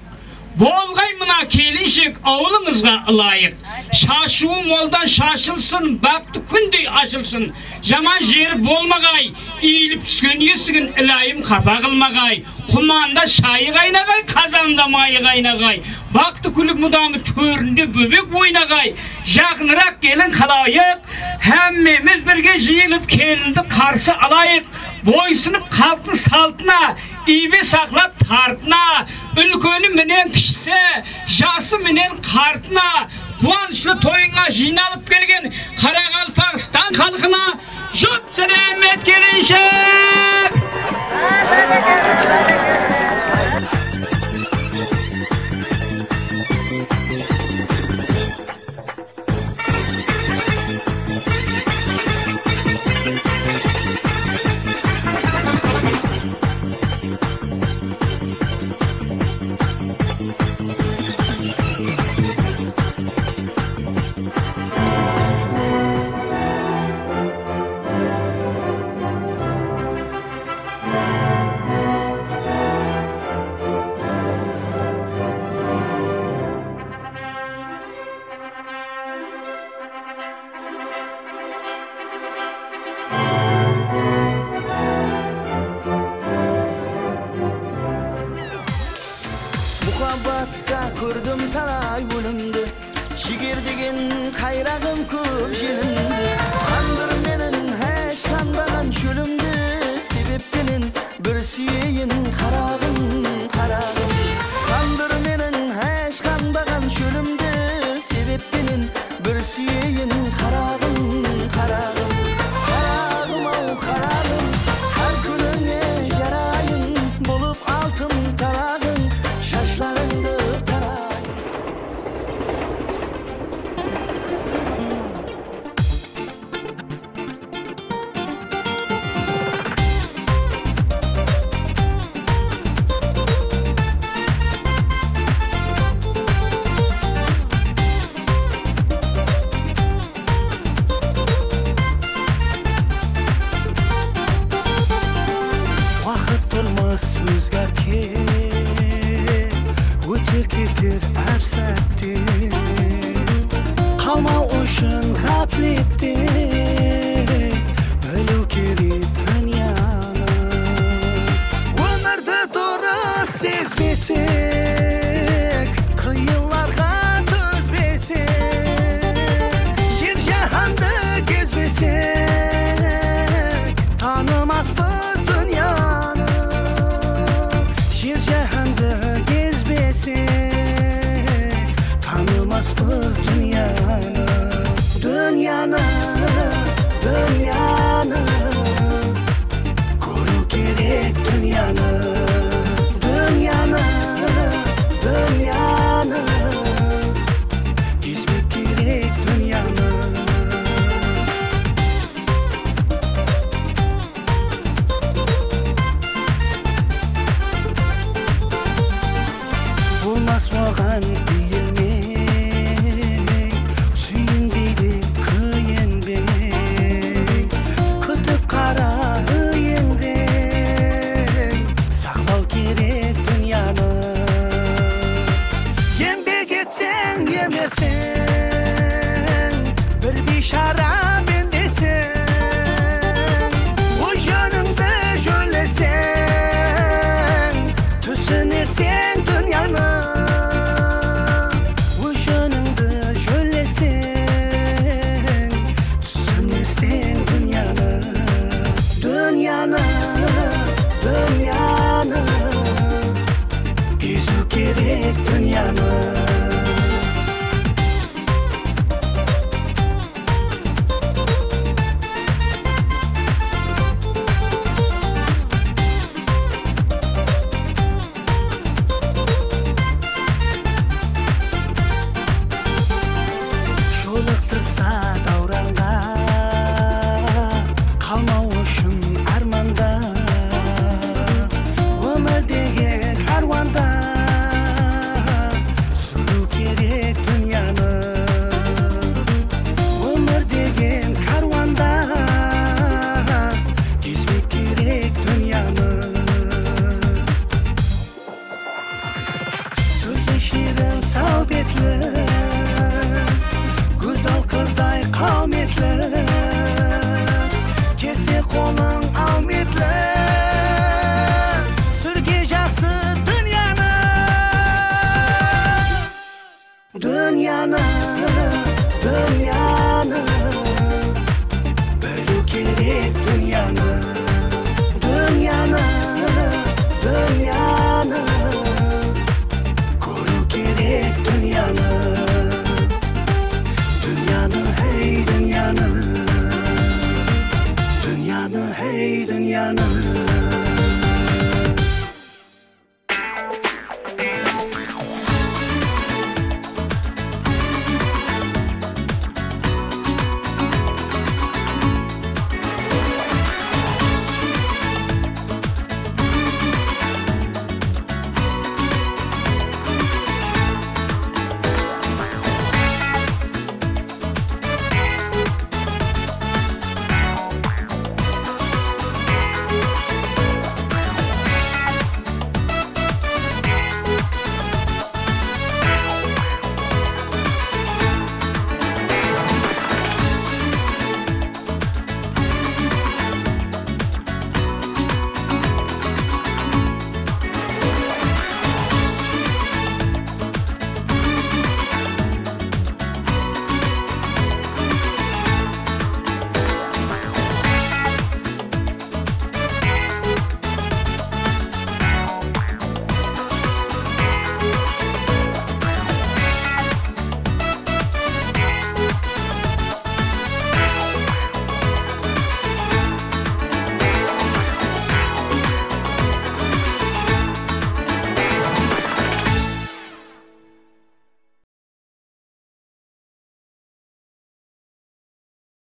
Bolǵay mına kelinshek, awılıńızǵa ılayıq. Shashıwı moldan shashılsın, baxtı kúndey ashılsın. Jaman jeri bolmaǵay, iyilip túsken esigin ilayım qapa qılmaǵay. Qumanda shayı qaynaǵay, qazanda mayı qaynaǵay. Baxtı kúlip mudamı tórinde bóbek oynaǵay. Jaqınıraq kelin qalayıq, hámmemiz birge jıyılıp kelindi qarsı alayıq. Boysınıp xalıqtıń saltına, iybe saqlap tartına, úlkeni menen kishisi, jası menen qartına, quwanıshlı toyıńa jıynalıp kelgen Qaraqalpaqstan xalqına jup sálem et, kelinshek! Muhabbatta kórdim talay ólimdi, jiger degen qayraǵım kóp jelimdi. Qandır meniń hesh qanbaǵan shólimdi, sebep penen bir súyeyin qaraǵım, qaraǵım. Qandır meniń hesh qanbaǵan shólimdi, sebep penen bir súyeyin qaraǵım, qaraǵım. Qaraǵım-aw, qaraǵım, hár kúnińe jarayın, bulıp altın taraǵıń, shashlarıńdı tarayın. Waqıt turmıs ózgerke, óter-keter áp sátte. Qalmaw ushın ǵáplette, biliw kerek dúnyanı. Ómirdi durıs sezbesek, qıyınlarǵa túsbesek, jer-jáhándı gezbesek, tanımaspız dúnyanı. Jer-jáhándı gezbesek, tanımaspız dúnyanı. Dúnyanı, dúnyanı, kóriw kerek dúnyanı. Dúnyanı, dúnyanı, gezbek kerek dúnyanı. Bolmas oǵan beyilmey, súyinbey de kúyinbey, kútip qara úyińdey, saqlaw kerek dúnyanı. Eńbek etseń, emerseń, bir biyshara bendeseń. Óz jónińdi jónleseń, túsinirseń dúnyanı. Óz jónińdi jónleseń, túsinirseń dúnyanı. Dúnyanı, dúnyanı, geziw kerek dúnyanı. qolıń áwmetli. Súrge jaqsı dúnyanı. Dúnyanı, dúnyanı biliw kerek